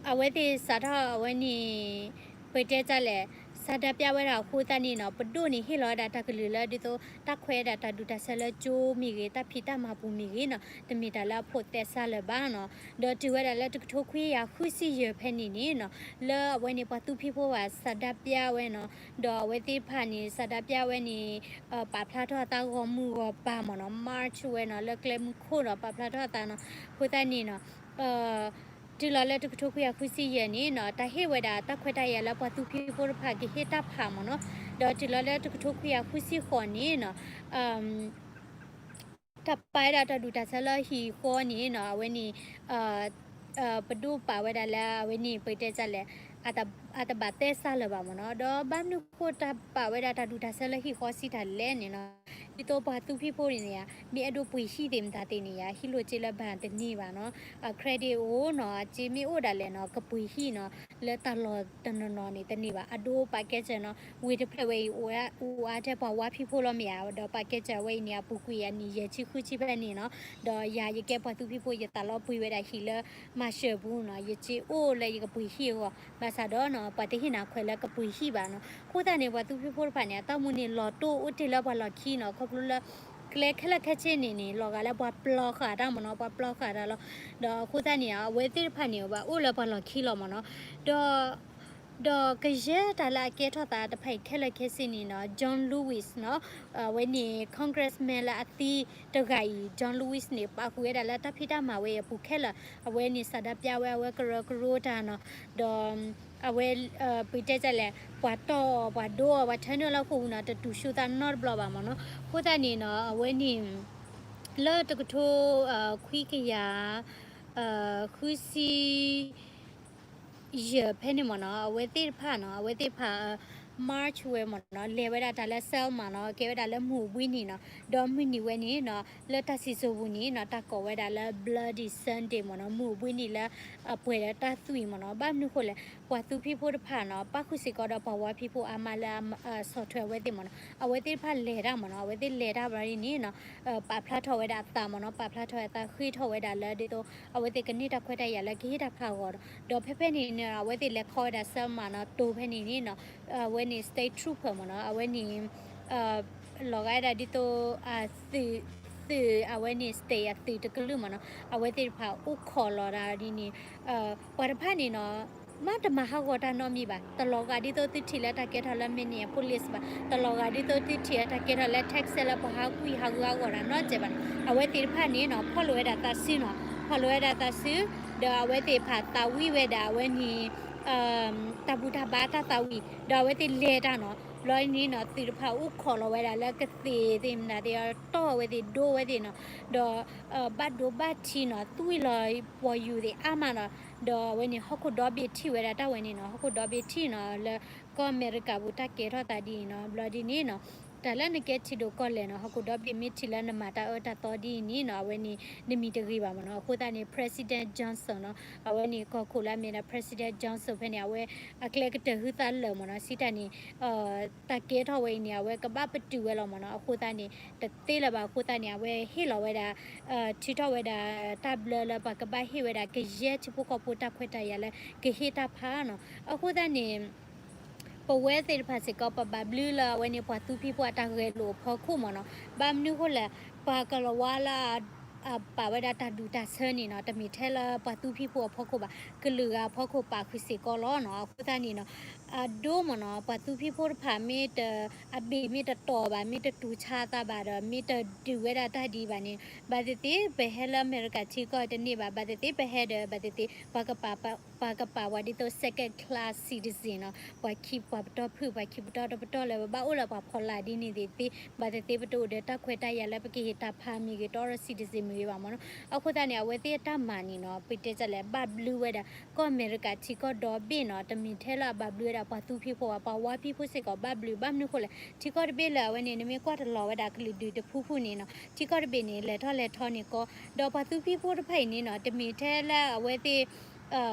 အဝဲသ့ၣ်စးထီၣ်အဝဲန့ၣ် ပတဲတၢ်လဲၣ် ဆန္ဒပြဝဲဒၣ်အဃိသတးန့ၣ်နီၤ ပဒိၣ်န့ၣ်ဟ့ၣ်လီၤဝဲဒၣ်တၢ်ကလုၢ်လၢဒ်သိး တၢ်ခွဲးဝဲဒၣ်တၢ်ဒူၣ်တၢ်ဆၢလၢကၠိမ့ၢ်ဂ့ၤ တၢ်ဖံးတၢ်မၤပူၤမ့ၢ်ဂ့ၤနီၤ တမ့ၢ်တၢ်လၢအဖိးသဲစးလၢၤဘၣ်နီၤ. ဒီးတုၤဝဲဒၣ်လၢတကထိခွံကယၤဃုဆံယဲၢ်ဖဲန့ၣ်န့ၣ်နီၤ လၢအဝဲန့ၣ်ပှၤသူဖံးဖိဘၣ်ဆန္ဒပြဝဲနီၤ ဒီးအဝဲသ့ၣ်တဖၣ်န့ၣ် ဆန္ဒပြဝဲန့ၣ် ပာ်ဖျါထီၣ်အသးဂီၢ်မုၢ်ဂီၢ်ပၤမ့ၢ်နီၤ march ဝဲနီၤ လၢကျဲမုၢ်ခိၣ်ဒီးပာ်ဖျါထီၣ်အသးနီၤ အဃိသတးန့ၣ်နီၤ တုၤလီၤလၢတကထိခွံကယၤဃုဆံယဲၢ်န့ၣ်နီၤ တၢ်ဟ့ၣ်ဝဲဒၣ်တၢ်ခွဲးတၢ်ယာ်လၢပှၤသူဖံးဖိတဖၣ်ကဟ့ၣ်တၢ်ဖးမ့ၢ်နီၤ ဒီးတုၤလီၤလၢတကထိခွံကယၤဃုဆံဃိးန့ၣ်နီၤ တၢ်ပာ်ဝဲဒၣ်တၢ်ဒူၣ်တၢ်ဆၢလၢဟံၣ်ဃီန့ၣ်နီၤ အဝဲန့ၣ် ပဒိၣ်ပာ်ဝဲဒၣ်လၢအဝဲန့ၣ် ပတဲတၢ်လဲၣ် အတဘၣ်သဲစးလၢၤဘၣ်မ့ၢ်နီၤ ဒီးဘၣ်မနုၤဃိတၢ်ပာ်ဝဲဒၣ်တၢ်ဒူၣ်တၢ်ဆၢလၢဟံၣ်ဃီစံးတၢ်လဲၣ်န့ၣ်နီၤ ဒ်သိးပှၤသူဖံးဖိန့ၣ်ဧါ မ့ၢ်အဲၣ်ဒိးပှ့ၤဟံၣ်သ့ၣ်မတၤသ့ၣ်န့ၣ်ဧါ ဟံၣ်လိာ်က့လၢဘၣ်တန့ၢ်ဘၣ်နီၤ credit အိၣ်နီၤ အစ့မ့ၢ်အိၣ်ဒၣ်လဲာ်နီၤ ကပှ့ၤဟံၣ်နီၤ လၢတၢ်လီၢ်တနီၤနီၤန့ၣ်တန့ၢ်ဘၣ် အဒိပာ်ကဲစၢၤနီၤ ဝ့ၢ်တဖျၢၣ်ဝဲအံၤ အိၣ်အါထဲပှၤဝါဖံးဖိလီၤမ့ၢ်ဧါ ဒီးပာ်ကဲစၢၤဝဲအံၤန့ၣ် အပူၤကွံာ်အနံၣ်ယဲၢ်ဆံဃုဆံဖဲန့ၣ်နီၤ ဒီးယၤယကဲပှၤသူဖံးဖိ ယသးလီပှ့ၤဝဲဒၣ်ဟံၣ်လၢ မၤစၢၤပူၤနီၤ ယစ့အိၣ်လၢယကပှ့ၤဟံၣ်အဂီၢ် ဘၣ်ဆၣ်ဒီးနီၤ ပှၤတဟ့ၣ်နၤခွဲးလၢကပှ့ၤဟံၣ်ဘၣ်နီၤ အဃိသတးန့ၣ် ပှၤသူဖံးဖိတဖၣ်န့ၣ် အတၢ်အိၣ်မူန့ၣ် လီၤတိၢ်အိၣ်တ့ၢ်လၢပှၤလီၢ်ခံနီၤ ခီဖျိလၢ ကျဲခဲလၢာ်ခဲဆ့န့ၣ်န့ၣ် လီၤဂာ်လၢပှၤပျီဃာ်တၢ်မ့ၢ်နီၤ ပှၤပျီဃာ်တၢ်လီၤ ဒီးအဃိသတးန့ၣ် အဝဲသ့ၣ်တဖၣ်န့ၣ် ဘၣ်အိၣ်လၢပှၤလီၢ်ခံလီၤမ့ၢ်နီၤ ဒီး ဒီးကယဲၢ်တၢ်လၢအကဲထီၣ်သးတဖၣ်အံၤခဲလၢာ်ခဲဆ့န့ၣ်နီၤ John Lewis နီၤ အဝဲန့ၣ် congressman လၢအသံတဂၤအံၤ John Lewis န့ၣ် ပာ်ဃုာ်ဝဲဒၣ်လၢတၢ်ဖံးတၢ်မၤဝဲအံၤအပူၤခဲလၢာ် အဝဲန့ၣ် ဆန္ဒပြဝဲ အဝဲကရၢကရိတၢ်နီၤ ဒီး အဝဲ ပတဲတၢ်လဲၣ် ပှၤတီၢ်အီၤ ပှၤဒိအီၤ ပှၤထၢနုာ်လၢဃိာ်ပူၤနီၤ တတူၢ်ဆူၣ်သးနီတဘျီဘၣ်မ့ၢ်နီၤ အဃိသတးန့ၣ်နီၤ အဝဲန့ၣ် လၢတကထိ ခွံကယၤ ဃုဆံ ယဲၢ်ဖဲန့ၣ်မ့ၢ်နီၤ အဝဲသ့ၣ်တဖၣ်နီၤ အဝဲသ့ၣ်တဖၣ် march ဝဲမ့ၢ်နီၤ လဲၤဝဲဒၣ်တၢ်လၢ Selma နီၤ ကဲဝဲဒၣ်လၢမုၢ်အိၣ်ဘှံးနံၤနီၤ ဒီးမုၢ်နံၤဝဲန့ၣ်နီၤ လၢတၢ်စံၣ်စိၤပူၤန့ၣ်နီၤ တၢ်ကိးဝဲဒၣ်လၢ Bloody Sunday မ့ၢ်နီၤ မုၢ်အိၣ်ဘှံးနံၤလၢ အပှဲၤဒီးတၢ်သွံၣ်မ့ၢ်နီၤ ဘၣ်မနုၤဃိလဲၣ် ပှၤသူဖံးဖိတဖၣ်နီၤ ပၣ်ဃုာ်စ့ၢ်ကီးဒီးပှၤဝါဖံးဖိအါမးလၢ ဆီၣ်ထွဲဝဲသ့ၣ်မ့ၢ်နီၤ အဝဲသ့ၣ်တဖၣ်လဲၤတၢ်မ့ၢ်နီၤ အဝဲသ့ၣ်လဲၤတၢ်ဘျီဒ်န့ၣ်နီၤ ပာ်ဖျါထီၣ်ဝဲဒၣ်အသးမ့ၢ်နီၤ ပာ်ဖျါထီၣ်ဝဲအသး ဃ့ထီၣ်ဝဲဒၣ်လၢဒ်သိး အဝဲသ့ၣ်ကန့ၢ်တၢ်ခွဲးတၢ်ယာ်လၢကဟ့ၣ်တၢ်ဖးအဂီၢ်ဒီး ဒီးဖဲဖဲန့ၣ်န့ၣ် အဝဲသ့ၣ်လဲၤခီဝဲဒၣ် Selma နီၤ တိၤဖဲန့ၣ်န့ၣ်နီၤ အဝဲန့ၣ် state trooper မ့ၢ်နီၤ အဝဲန့ၣ် လီၤဂာ်ဒၣ်ဒ်သိး သုး သုး အဝဲန့ၣ် state အသုးတကလုာ်မ့ၢ်နီၤ အဝဲသ့ၣ်တဖၣ်အိၣ်ခိးလီၤဒၣ်ဒ်န့ၣ် ပှၤတဖၣ်န့ၣ်နီၤ မ့ၢ်တမၤဟးဂီၤတၢ်နီတမံၤဘၣ် တလီၤဂာ်ဒ်သိးသုထံၣ်လၢတၢ်ကဲထီၣ်လၢ Minneapolis ဘၣ် တလီၤဂာ်ဒ်သိးသုထံၣ်လၢတၢ်ကဲထီၣ်လၢ Texas လၢပှၤဟးကွံာ်ဟးဂူာ်ဟးဂီၤတၢ်နီတစဲးဘၣ် အဝဲသ့ၣ်တဖၣ်န့ၣ်နီၤ ဖီၣ်လိာ်ဝဲဒၣ်သးစုနီၤ ဖီၣ်လိာ်ဝဲဒၣ်သးစု ဒီးအဝဲသ့ၣ်တဖၣ်သးဝံၣ်ဝဲဒၣ်အဝဲန့ၣ် တၢ်ဘူၣ်တၢ်ဘါတၢ်သးဝံၣ် ဒီးအဝဲသ့ၣ်လဲၤတၢ်နီၤ ဘျီန့ၣ်နီၤ သုးတဖၣ်အိၣ်ခိးလီၤဝဲဒၣ်လၢကသ့ၣ်သ့ၣ်မနုၤသ့ၣ် တီၢ်ဝဲသ့ၣ်ဒိဝဲသ့ၣ်နီၤ ဒီး ဘၣ်ဒိဘၣ်ထံးနီၤ သွံၣ်လီၤပှၤယူၤသ့ၣ်အါမးနီၤ ဒီးအဝဲန့ၣ် ဟီၣ်ခိၣ်ဒီဘ့ၣ်ထံၣ်ဝဲဒၣ်တၢ်ဝဲန့ၣ်နီၤ ဟီၣ်ခိၣ်ဒီဘ့ၣ်ထံၣ်နီၤ လၢကီၢ်အမဲရကၤပူၤတၢ်ကဲထီၣ်သးဒ်အံၤနီၤ ဘျီဒ်န့ၣ်နီၤ တၢ်လၢနကဲထံဒိၣ်ကီၢ်လဲၢ်နီၤ ဟီၣ်ခိၣ်ဒီဘ့ၣ်မ့ၢ်ထံၣ်လၢနမၤတၢ်အၢတၢ်သီဒ်အံၤန့ၣ်နီၤ အဝဲန့ၣ် နမံၤတဂ့ၤဘၣ်မ့ၢ်နီၤ အဃိသတးန့ၣ် President Johnson နီၤ အဝဲန့ၣ်ကီၢ်ခိၣ်လၢအမ့ၢ်ဒၣ် President Johnson ဖဲန့ၣ် အဝဲအကျဲကတၢၢ်ဟုသးလၢာ်မ့ၢ်နီၤ စံးတၢ်န့ၣ် တၢ်ကဲထီၣ်ဝဲအံၤန့ၣ် အဝဲကဘၣ်ပတုာ်ဝဲလီၤမ့ၢ်နီၤ အဃိသတးန့ၣ် တသ့လၢၤဘၣ်အဃိသတးန့ၣ် အဝဲဟ့ၣ်လီၤဝဲဒၣ် ထုးထီၣ်ဝဲဒၣ် တၢ်ဘျၢလၢပှၤကဘၣ်ဟ့ၣ်ဝဲဒၣ် ကယဲၢ်ထံဖိကီၢ်ဖိတၢ်ခွဲးတၢ်ယာ်လၢ ကဟ့ၣ်တၢ်ဖးနီၤ အဃိသတးန့ၣ် ပဝဲသ့ၣ်တဖၣ်စ့ၢ်ကီး ပဘၣ်ဘျုးလၢအဝဲန့ၣ် ပှၤသူဖံးဖိအတၢ်ဂဲၤလိာ်အဖီခိၣ်မ့ၢ်နီၤ. ဘၣ်မနုၤဃိလဲၣ်, ပှၤကလၤဝါလၢ အပာ်ဝဲဒၣ်တၢ်ဒူၣ်တၢ်ဆၢန့ၣ်နီၤ, တမ့ၢ်ထဲလၢပှၤသူဖံးဖိအဖီခိၣ်ဘၣ်, ကလုာ်ဂၤအဖီခိၣ်ပာ်ဃုာ်စ့ၢ်ကီးလီၤနီၤ. အဃိသတးန့ၣ်နီၤ, အဒိမ့ၢ်နီၤ, ပှၤသူဖံးဖိတဖၣ်မ့ၢ်တ, အဘ့ၣ်မ့ၢ်တတီၢ်ဘၣ်, မ့ၢ်တတူၢ်ဆါအသးဘၣ်ဒီး မ့ၢ်တဒုးဝဲဒၣ်တၢ်ဒ်ဘၣ်န့ၣ်, ဘၣ်သ့ၣ်သ့ၣ်ပဟဲလၢအမဲရကၤထံကီၢ်တန့ၢ်ဘၣ်, ဘၣ်သ့ၣ်သ့ၣ်ပဟဲဒီး ဘၣ်သ့ၣ်သ့ၣ် ပှၤကပာ်ပှၤဒ်သိး second class citizen နီၤ, ပှၤခံပှၤပတီၢ်ဖုၣ် ပှၤခံပတီၢ်တပတီၢ်လၢပဘၣ်အိၣ်လၢပှၤဖီလာ်ဒ်န့ၣ်သ့ၣ်သ့ၣ်, ဘၣ်သ့ၣ်သ့ၣ်ပတအိၣ်ဒီးတၢ်ခွဲးတၢ်ယာ်လၢပကဟ့ၣ်တၢ်ဖးမ့ၢ်ဂ့ၤ တအိၣ်ဒီး citizen မ့ၢ်ဂ့ၤဘၣ်မ့ၢ်နီၤ. အဃိသတးန့ၣ် အဝဲသ့ၣ်အတၢ်မၤန့ၣ်နီၤ ပတဲတၢ်လဲၣ် ဘၣ်ဘျုးဝဲဒၣ် ကီၢ်အမဲရကၤထံကီၢ်ဒီဘ့ၣ်နီၤ, တမ့ၢ်ထဲလၢအဘၣ်ဘျုးဝဲဒၣ်ပှၤသူဖံးဖိဘၣ်, ပှၤဝါဖံးဖိစ့ၢ်ကီးဘၣ်ဘျုး, ဘၣ်မနုၤဃိလဲၣ်, ထံကီၢ်တဘ့ၣ်လၢအဝဲန့ၣ် နမ့ၢ်ကွၢ်တလီၤဝဲဒၣ်ကလုာ်ဒူၣ်တဖုဖုန့ၣ်နီၤ, ထံကီၢ်တဘ့ၣ်န့ၣ် လဲၤထီၣ်လဲၤထီန့ၣ်ကီ, ဒီးပှၤသူဖံးဖိတဖၣ်အံၤန့ၣ်နီၤ တမ့ၢ်ထဲလၢအဝဲသ့ၣ်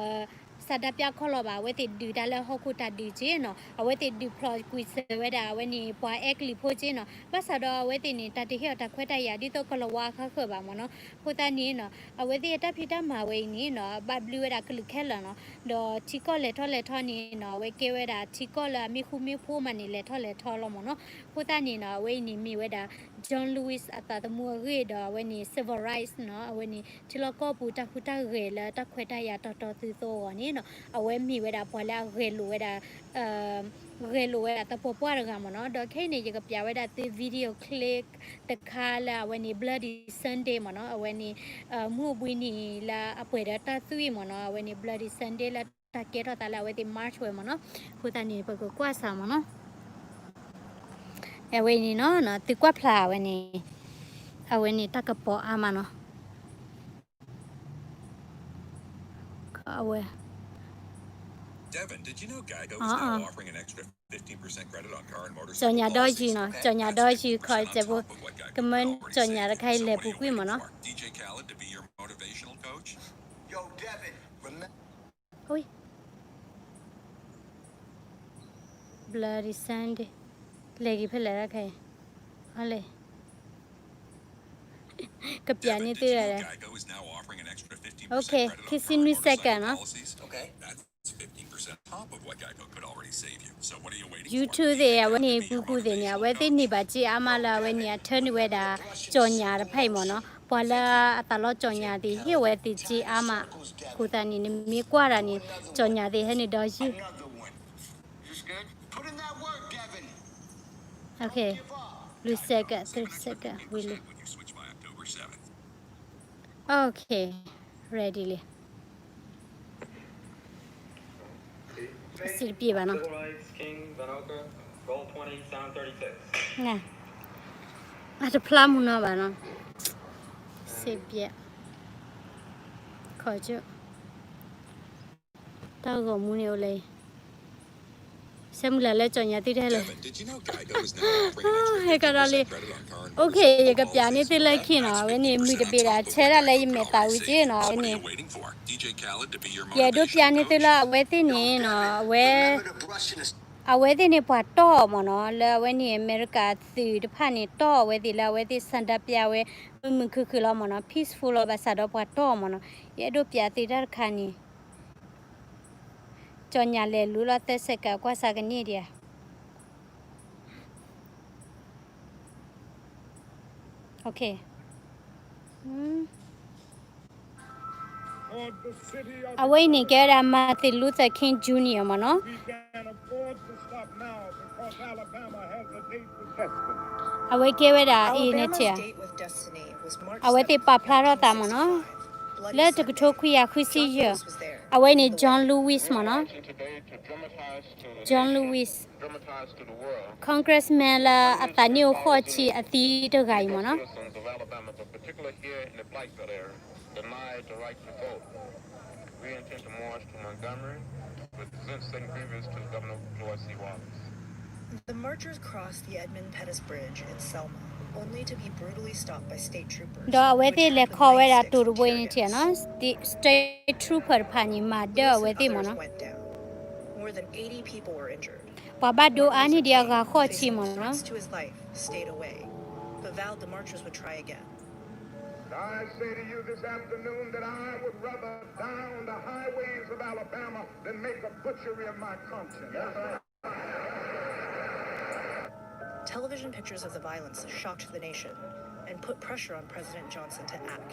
ဆန္ဒပြခီလီၤဘၣ်, အဝဲသ့ၣ်ဒုးတၢ်လၢဟီၣ်ခိၣ်တၢ်ဒုးက့နီၤ, အဝဲသ့ၣ်ဒုးဖျိးကွံာ်စၢၤဝဲဒၣ် အဝဲန့ၣ် ပှၤအဲကလံးဖိက့နီၤ, ဘၣ်ဆၣ်ဒီးအဝဲသ့ၣ်န့ၣ် တၢ်တဟ့ၣ်အီၤတၢ်ခွဲးတၢ်ယာ်ဒ်သိးကလီၤဝါအဃၣ်ဃၢၤဘၣ်မ့ၢ်နီၤ. အဃိသတးန့ၣ်နီၤ အဝဲသ့ၣ်အတၢ်ဖံးတၢ်မၤဝဲအံၤန့ၣ်နီၤ ဘၣ်ဘျုးဝဲဒၣ်ကလုာ်ခဲလၢာ်နီၤ, ဒီးထံကီၢ်လဲၤထီၣ်လဲၤထီန့ၣ်နီၤ အဝဲကဲဝဲဒၣ်ထံကီၢ်လၢအမ့ၢ်ဃူမ့ၢ်ဖိးမးန့ၣ် လဲၤထီၣ်လဲၤထီလီၤမ့ၢ်နီၤ. အဃိသတးန့ၣ်နီၤ အဝဲအံၤန့ၣ်မ့ၢ်ဝဲဒၣ် John Lewis အသးသမူအဂ့ၢ်ဒီး အဝဲန့ၣ် civil rights နီၤ, အဝဲန့ၣ် ထံလီၢ်ကီၢ်ပူၤတၢ်ဟူးတၢ်ဂဲၤလၢတၢ်ခွဲးတၢ်ယာ်တီတီသုသီအဂီၢ်န့ၣ်နီၤ, အဝဲမ့ၢ်ဝဲဒၣ်ပှၤလၢအဂဲၤလိာ်ဝဲဒၣ် ဂဲၤလိာ်ဝဲဒၣ်သပှၢ်ပှၢ်တဂၤမ့ၢ်နီၤ. ဒီးခဲအံၤန့ၣ် ယကပျးဝဲဒၣ်သု video clip တခါလၢအဝဲန့ၣ် Bloody Sunday မ့ၢ်နီၤ, အဝဲန့ၣ် မုၢ်အိၣ်ဘှံးနံၤလၢအပှဲၤဒီးတၢ်သွံၣ်မ့ၢ်နီၤ, အဝဲန့ၣ် Bloody Sunday လၢတၢ်ကဲထီၣ်သးလၢအဝဲသ့ၣ် march ဝဲမ့ၢ်နီၤ. အဃိသတးန့ၣ် ပကကွၢ်စၢ်မ့ၢ်နီၤ. အဝဲအံၤန့ၣ်နီၤ သုကွၢ်ဖျါဝဲန့ၣ်, အဝဲန့ၣ်တၢ်ကပီၤအါမးနီၤ. အဝဲ Devin, did you know Geico is now offering an extra fifteen percent credit on car and motorcycle policies? ကၠီညါဒီယုၢ်နီၤ, ကၠီညါဒီယုၢ် ခီ ကဲဘိ, ကမၢကၠီညါတခါအံၤလဲၤပူၤကွံာ်မ့ၢ်နီၤ. D J Khaled to be your motivational coach? Yo, Devin, remember အ Bloody Sunday, လဲၤက့ၤဖဲလဲၣ်တခါအံၤ, အလဲၤ ကပျးန့ၢ်သုလဲၣ်, okay, ခံဆံနွံ second နီၤ. YouTube သ့ၣ် အဝဲန့ၣ် ပူၤပူၤသ့ၣ်န့ၣ် အဝဲသ့ၣ်န့ၢ်ဘၣ်စ့အါမးလၢအဝဲန့ၣ် အထၢန့ၢ်ဝဲဒၣ် ကၠီညါတဖၣ်အံၤမ့ၢ်နီၤ, ပှၤလၢအသးလီကၠီညါသ့ၣ် ဟ့ၣ်ဝဲသ့ၣ်စ့အါမး, အဃိသတးန့ၣ် နမ့ၢ်ကွၢ်တၢ်န့ၣ် ကၠီညါသ့ၣ်ဟဲန့ၣ်ဒီးယုၢ် Okay, လွံၢ် second, three second, ဝံၤလံ. Okay, ready လံ. စံးတပျ့ၤဘၣ်နီၤ. အတဖျါမူနီၤဘၣ်နီၤ. စံးတပျ့ၤ, ခီကၠိ တၢ်ဂီၤမူန့ၣ်အိၣ်လၢ ဆဲမုၢ်လၢ်လၢကၠီညါသုတဟဲလၢ ဟဲကဒီးလံ. Okay, ယကပျးန့ၢ်သုလၢခံနီၤ, အဝဲန့ၣ် မုၢ်တဘ့ၣ်ဒီး ဆဲဒၣ်လၢယမဲာ်သးဝံၤက့နီၤ, အဝဲန့ၣ် ယအဲၣ်ဒိးပျးန့ၢ်သုလၢအဝဲသ့ၣ်န့ၣ်နီၤ, အဝဲ အဝဲသ့ၣ်န့ၣ်ပှၤတီၢ်အီၤမ့ၢ်နီၤ, လၢအဝဲန့ၣ် အမဲရကၤသုးတဖၣ်န့ၣ် တီၢ်အဝဲသ့ၣ်လၢအဝဲသ့ၣ် ဆန္ဒပြ ဝဲ မုာ်မုာ်ခုၣ်ခုၣ်လီၤမ့ၢ်နီၤ, peaceful လီၤ, ဘၣ်ဆၣ်ဒီးပှၤတီၢ်အီၤမ့ၢ်နီၤ. ယအဲၣ်ဒိးပျးသုတၢ်တခါန့ၣ် ကၠီညါလဲၤလူၤလီၤ သၢ second ကွၢ်စၢ်ကန့ၢ်ဒံးဧါ. Okay. အဝဲအံၤန့ၣ် ကဲဝဲဒၣ် Martin Luther King Junior မ့ၢ်နီၤ. အဝဲကဲဝဲဒၣ် အံၤန့ၣ် အဝဲသ့ၣ်ပာ်ဖျါထီၣ်သးမ့ၢ်နီၤ, လၢတကထိခွံကယၤဃုဆံယဲၢ်, အဝဲန့ၣ် John Lewis မ့ၢ်နီၤ, John Lewis, congressman လၢအသးနံၣ်အိၣ်ဃိးဆံအသံတဂၤအံၤမ့ၢ်နီၤ. The marchers crossed the Edmund Pettus Bridge in Selma, only to be brutally stopped by state troopers, ဒီးအဝဲသ့ၣ်လဲၤခီဝဲဒၣ်တိၤတဘိအံၤန့ၣ်ထံၣ်နီၤ, state trooper တဖၣ်န့ၣ် မၤဒၢအဝဲသ့ၣ်မ့ၢ်နီၤ. More than eighty people were injured. ပှၤဘၣ်ဒိအါန့ၢ်ဒံးအဂၤဃိးဆံမ့ၢ်နီၤ. Stayed away, but vowed the marchers would try again. I say to you this afternoon that I would rather die on the highways of Alabama than make a butchery of my country. Television pictures of the violence shocked the nation. and put pressure on President Johnson to act.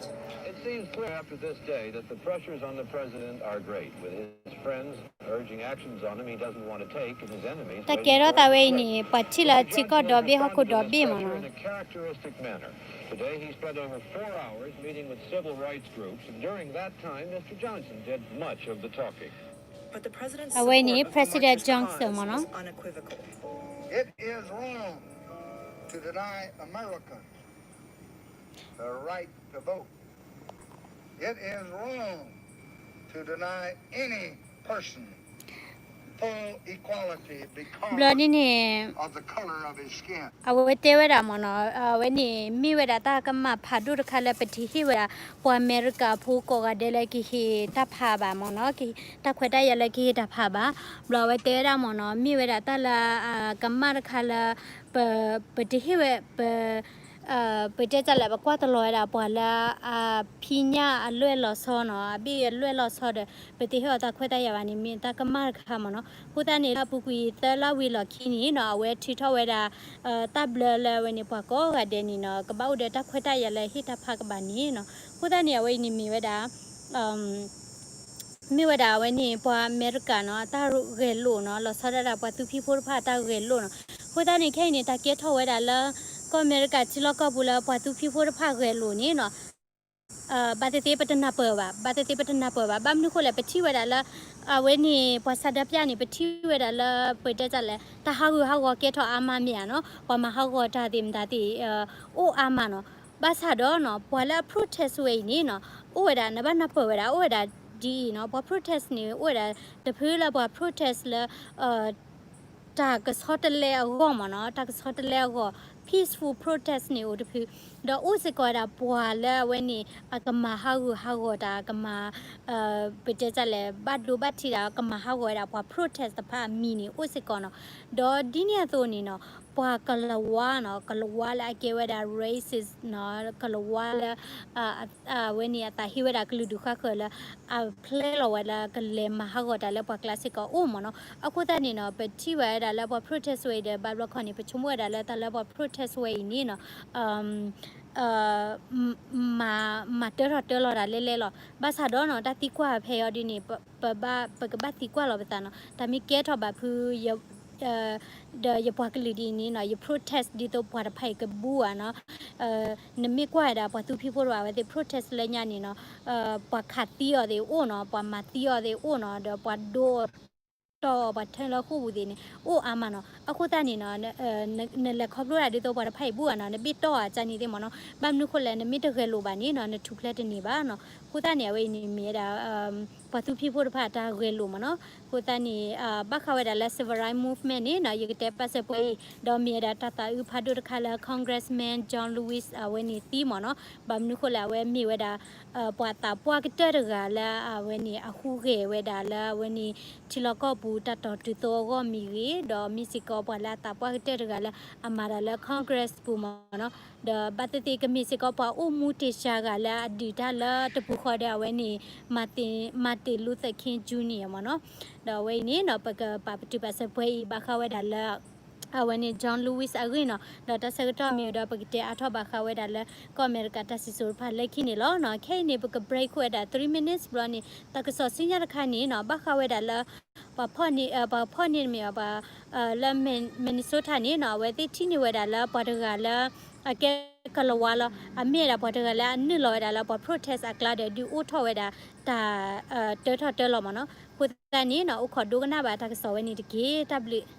It seems clear after this day that the pressures on the president are great, with his friends urging actions on him he doesn't want to take and his enemies တၢ်ကဲထီၣ်သးဝဲအံၤန့ၣ် ပှၤထံၣ်လၢထံကီၢ်ဒီဘ့ၣ်ဟီၣ်ခိၣ်ဒီဘ့ၣ်မ့ၢ်နီၤ. In a characteristic manner. Today he spent over four hours meeting with civil rights groups, and during that time Mr. Johnson did much of the talking. အဝဲန့ၣ် President Johnson မ့ၢ်နီၤ. It is wrong to deny Americans the right to vote. It is wrong to deny any person full equality because ဘျီဒ်န့ၣ် of the color of his skin. အဝဲတဲဝဲဒၣ်မ့ၢ်နီၤ, အဝဲန့ၣ်မ့ၢ်ဝဲဒၣ်တၢ်ကမၣ်ဖးဒိၣ်တခါလၢပတဟ့ၣ်ဝဲဒၣ် ပှၤအမဲရကၤဖိကိးဂၤဒဲးလၢကဟ့ၣ်တၢ်ဖးဘၣ်မ့ၢ်နီၤ, တၢ်ခွဲးတၢ်ယာ်လၢကဟ့ၣ်တၢ်ဖးဘၣ်. ဘျီအဝဲတဲဝဲဒၣ်မ့ၢ်နီၤ, မ့ၢ်ဝဲဒၣ်တၢ်လၢ ကမၣ်တခါလၢ ပ ပတဟ့ၣ်ဝဲ ပ ပတဲတၢ်လဲၣ် ပကွၢ်တလီၤဝဲဒၣ်ပှၤလၢ အဖံးညၣ်အလွဲၢ်လီၤဆီနီၤ, အဘ့ၣ်အလွဲၢ်လီၤဆီဒီး ပတဟ့ၣ်အီၤတၢ်ခွဲးတၢ်ယာ်ဘၣ်န့ၣ် မ့ၢ်တၢ်ကမၣ်တခါမ့ၢ်နီၤ. အဃိသတးန့ၣ် လၢအပူၤကွံာ်သၢလါဝံၤလီၢ်ခံန့ၣ်နီၤ, အဝဲထုးထီၣ်ဝဲဒၣ် တၢ်ဘျၢလၢအဝဲန့ၣ် ပှၤကိးဂၤဒဲးန့ၣ်နီၤ ကဘၣ်အိၣ်ဒီးတၢ်ခွဲးတၢ်ယာ်လၢဟ့ၣ်တၢ်ဖးကဘၣ်န့ၣ်နီၤ. အဃိသတးန့ၣ် အဝဲအံၤန့ၣ်မ့ၢ်ဝဲဒၣ် မ့ၢ်ဝဲဒၣ်အဝဲန့ၣ် ပှၤအမဲရကၤနီၤ အတၢ်ဂဲၤလိာ်နီၤ, လီၤဆီဒၣ်တၢ်ပှၤသူဖံးဖိတဖၣ်အတၢ်ဂဲၤလိာ်နီၤ. အဃိသတးန့ၣ် ခဲအံၤန့ၣ် တၢ်ကဲထီၣ်ဝဲဒၣ်လၢ ကီၢ်အမဲရကၤထံလီၢ်ကီၢ်ပူၤလၢပှၤသူဖံးဖိတဖၣ်ဂဲၤလိာ်န့ၣ်နီၤ, ဘၣ်သ့ၣ်သ့ၣ်ပတနၢ်ပၢၢ်ဘၣ်, ဘၣ်သ့ၣ်သ့ၣ်ပတနၢ်ပၢၢ်ဘၣ်. ဘၣ်မနုၤဃိလဲၣ် ပထံၣ်ဝဲဒၣ်လၢ အဝဲန့ၣ် ပှၤဆန္ဒပြန့ၣ် ပထံၣ်ဝဲဒၣ်လၢ ပတဲတၢ်လဲၣ် တၢ်ဟးဂူာ်ဟးဂီၤကဲထီၣ်အါမးမ့ၢ်ဧါနီၤ, ပှၤမၤဟးဂီၤတၢ်သ့ၣ်မတၤသ့ၣ် အိၣ်အါမးနီၤ. ဘၣ်ဆၣ်ဒီးနီၤ ပှၤလၢအ protest ဝဲအံၤန့ၣ်နီၤ အိၣ်ဝဲဒၣ် နဘၣ်နၢ်ပၢၢ်ဝဲဒၣ် အိၣ်ဝဲဒၣ်ဒ်အံၤနီၤ, ပှၤ protest န့ၣ် အိၣ်ဝဲဒၣ်တဖုလၢပှၤ protest လၢ တၢ်ကဆီတလဲအဂီၢ်မ့ၢ်နီၤ, တၢ်ကဆီတလဲအဂီၢ် peaceful protest န့ၣ်အိၣ်တဖု, ဒီးအိၣ်စ့ၢ်ကီးဝဲဒၣ်ပှၤလၢအဝဲန့ၣ် အကမၤဟးဂူာ်ဟးဂီၤတၢ် ကမၤ ပတဲတၢ်လဲၣ် ဘၣ်ဒိဘၣ်ထံးတၢ် ကမၤဟးဂီၤဝဲဒၣ်ပှၤ protest တဖၣ်အမံၤန့ၣ်အိၣ်စ့ၢ်ကီးနီၤ. ဒီးဒ်န့ၣ်အသိးန့ၣ်နီၤ ပှၤကလၤဝါနီၤ, ကလၤဝါလၢအကဲဝဲဒၣ် racist နီၤ, ကလၤဝါလၢ အဝဲန့ၣ်အသးဟ့ဝဲဒၣ်ကလုာ်ဒူၣ်ဃၣ်ဃၢၤလၢ အဖျဲလီၤဝဲလၢကလဲၤမၤဟးဂီၤတၢ်လၢပှၤကျါစ့ၢ်ကီးအိၣ်မ့ၢ်နီၤ. အဃိသတးန့ၣ်နီၤ ပထံၣ်ဝဲဒၣ်လၢပှၤ protest ဝဲအံၤဒီး ဘၣ်ဘျီခီန့ၣ် ပဆိကမိၣ်ဝဲဒၣ်လၢတၢ်လၢပှၤ protest ဝဲအံၤန့ၣ်နီၤ မၤတၢထီၣ်တၢလီၤတၢ်လဲၣ်လဲၣ်လီၤ. ဘၣ်ဆၣ်ဒီးနီၤ တၢ်သံကွၢ်ဖဲအံၤဒ်န့ၣ် ပဘၣ် ပကဘၣ်သံကွၢ်လီၤပသးနီၤ, တၢ်မ့ၢ်ကဲထီၣ်ဘၣ်ဖု ဒီးယပှၤကလုာ်ဒ်အံၤန့ၣ်နီၤ ယ protest ဒ်သိးပှၤတဖၣ်အံၤကဘူၣ်ဧါနီၤ, နမ့ၢ်ကွၢ်ဝဲဒၣ်ပှၤသူဖံးဖိတဖၣ် အဝဲသ့ၣ် protest လၢညါန့ၣ်နီၤ, ပှၤခးသံအီၤသ့ၣ်အိၣ်နီၤ, ပှၤမၤသံအီၤသ့ၣ်အိၣ်နီၤ, ဒီးပှၤဒိ တီၢ်အီၤပှၤထၢလၢဃိာ်ပူၤသ့ၣ်န့ၣ် အိၣ်အါမးနီၤ. အဃိသတးန့ၣ်နီၤ နလဲၤခီဖျိဒၣ်ဒ်သိးပှၤတဖၣ်အံၤဘူၣ်ဧါနီၤ, နဘ့ၣ်တီၢ်အီၤကန့ၣ်သ့ၣ်မ့ၢ်နီၤ. ဘၣ်မနုၤဃိလဲၣ် နမ့ၢ်တဂဲၤလိာ်ဘၣ်န့ၣ်နီၤ နထူၣ်ဖျဲးတန့ၢ်ဘၣ်နီၤ. အဃိသတးန့ၣ် အဝဲအံၤန့ၣ်မ့ၢ်ဝဲဒၣ် ပှၤသူဖံးဖိတဖၣ်အတၢ်ဂဲၤလိာ်မ့ၢ်နီၤ. အဃိသတးန့ၣ် ဘၣ်ဃးဝဲဒၣ်လၢ civil rights movement န့ၣ်နီၤ ယကတဲပာ်စၢၤပှဲၤအံၤ ဒီးမ့ၢ်ဝဲဒၣ်တၢ်သးအုးဖးဒိၣ်တခါလၢ Congressman John Lewis အဝဲန့ၣ်သံမ့ၢ်နီၤ. ဘၣ်မနုၤဃိလဲၣ် အဝဲမ့ၢ်ဝဲဒၣ် ပှၤသးပှၢ်ကတၢၢ်တဂၤလၢအဝဲန့ၣ် အဟူးဂဲၤဝဲဒၣ်လၢအဝဲန့ၣ် ထံလီၢ်ကီၢ်ပူၤတၢ်တီၤတုၤသိအဂီၢ်မ့ၢ်ဂ့ၤ, ဒီးမ့ၢ်စ့ၢ်ကီးပှၤလၢအသးပှၢ်ကတၢၢ်တဂၤလၢအမၤတၢ်လၢ Congress ပူၤမ့ၢ်နီၤ. ဒီးဘၣ်သ့ၣ်သ့ၣ်ကမ့ၢ်စ့ၢ်ကီးပှၤအိၣ်မူတ့ၢ်စှၤဂၤလၢအဒုးတၢ်လၢတပူၤဃီဒီးအဝဲန့ၣ် Martin Luther King Junior မ့ၢ်နီၤ. ဒီးအဝဲအံၤန့ၣ်နီၤ ပကပာ်ပတုာ်ပာ်စၢၤပှဲၤအံၤ ဘၣ်ဃးဝဲဒၣ်လၢ အဝဲန့ၣ် John Lewis အဂ့ၢ်နီၤ. ဒီးတၢ်ဆၢကတီၢ်မ့ၢ်ဝံၤဒီး ပကတဲအါထီၣ်ဘၣ်ဃးဝဲဒၣ်လၢ ကီၢ်အမဲရကၤတၢ်စံၣ်စိၤတဖၣ်လၢခံန့ၣ်လီၤ. ခဲအံၤန့ၣ် ပက break ဝဲဒၣ် three minutes ဘျီန့ၣ် တၢ်ကစီၣ်ဆူညါတခါန့ၣ်နီၤ ဘၣ်ဃးဝဲဒၣ်လၢ ပှၤဖီၣ်န့ၢ် ပှၤဖီၣ်န့ၢ်မ့ၢ်ဘၣ် လၢ Minnesota န့ၣ်နီၤ အဝဲသ့ၣ်ထံၣ်န့ၢ်ဝဲဒၣ်လၢပှၤတဂၤလၢ အကဲကလၤဝါလီၤ. အမ့ၢ်ဝဲဒၣ်ပှၤတဂၤလၢအနုာ်လီၤဝဲဒၣ်လၢပှၤ protest အကျါဒီး ဒုးအိၣ်ထီၣ်ဝဲဒၣ်တၢ် တၢထီၣ်တၢလီၤမ့ၢ်နီၤ. အဃိသတးန့ၣ်နီၤ အိၣ်ခိးဒိကနၣ်ဘၣ်တၢ်ကစီၣ်ဝဲန့ၣ်တက့ၢ်. တၢ်ဘျုး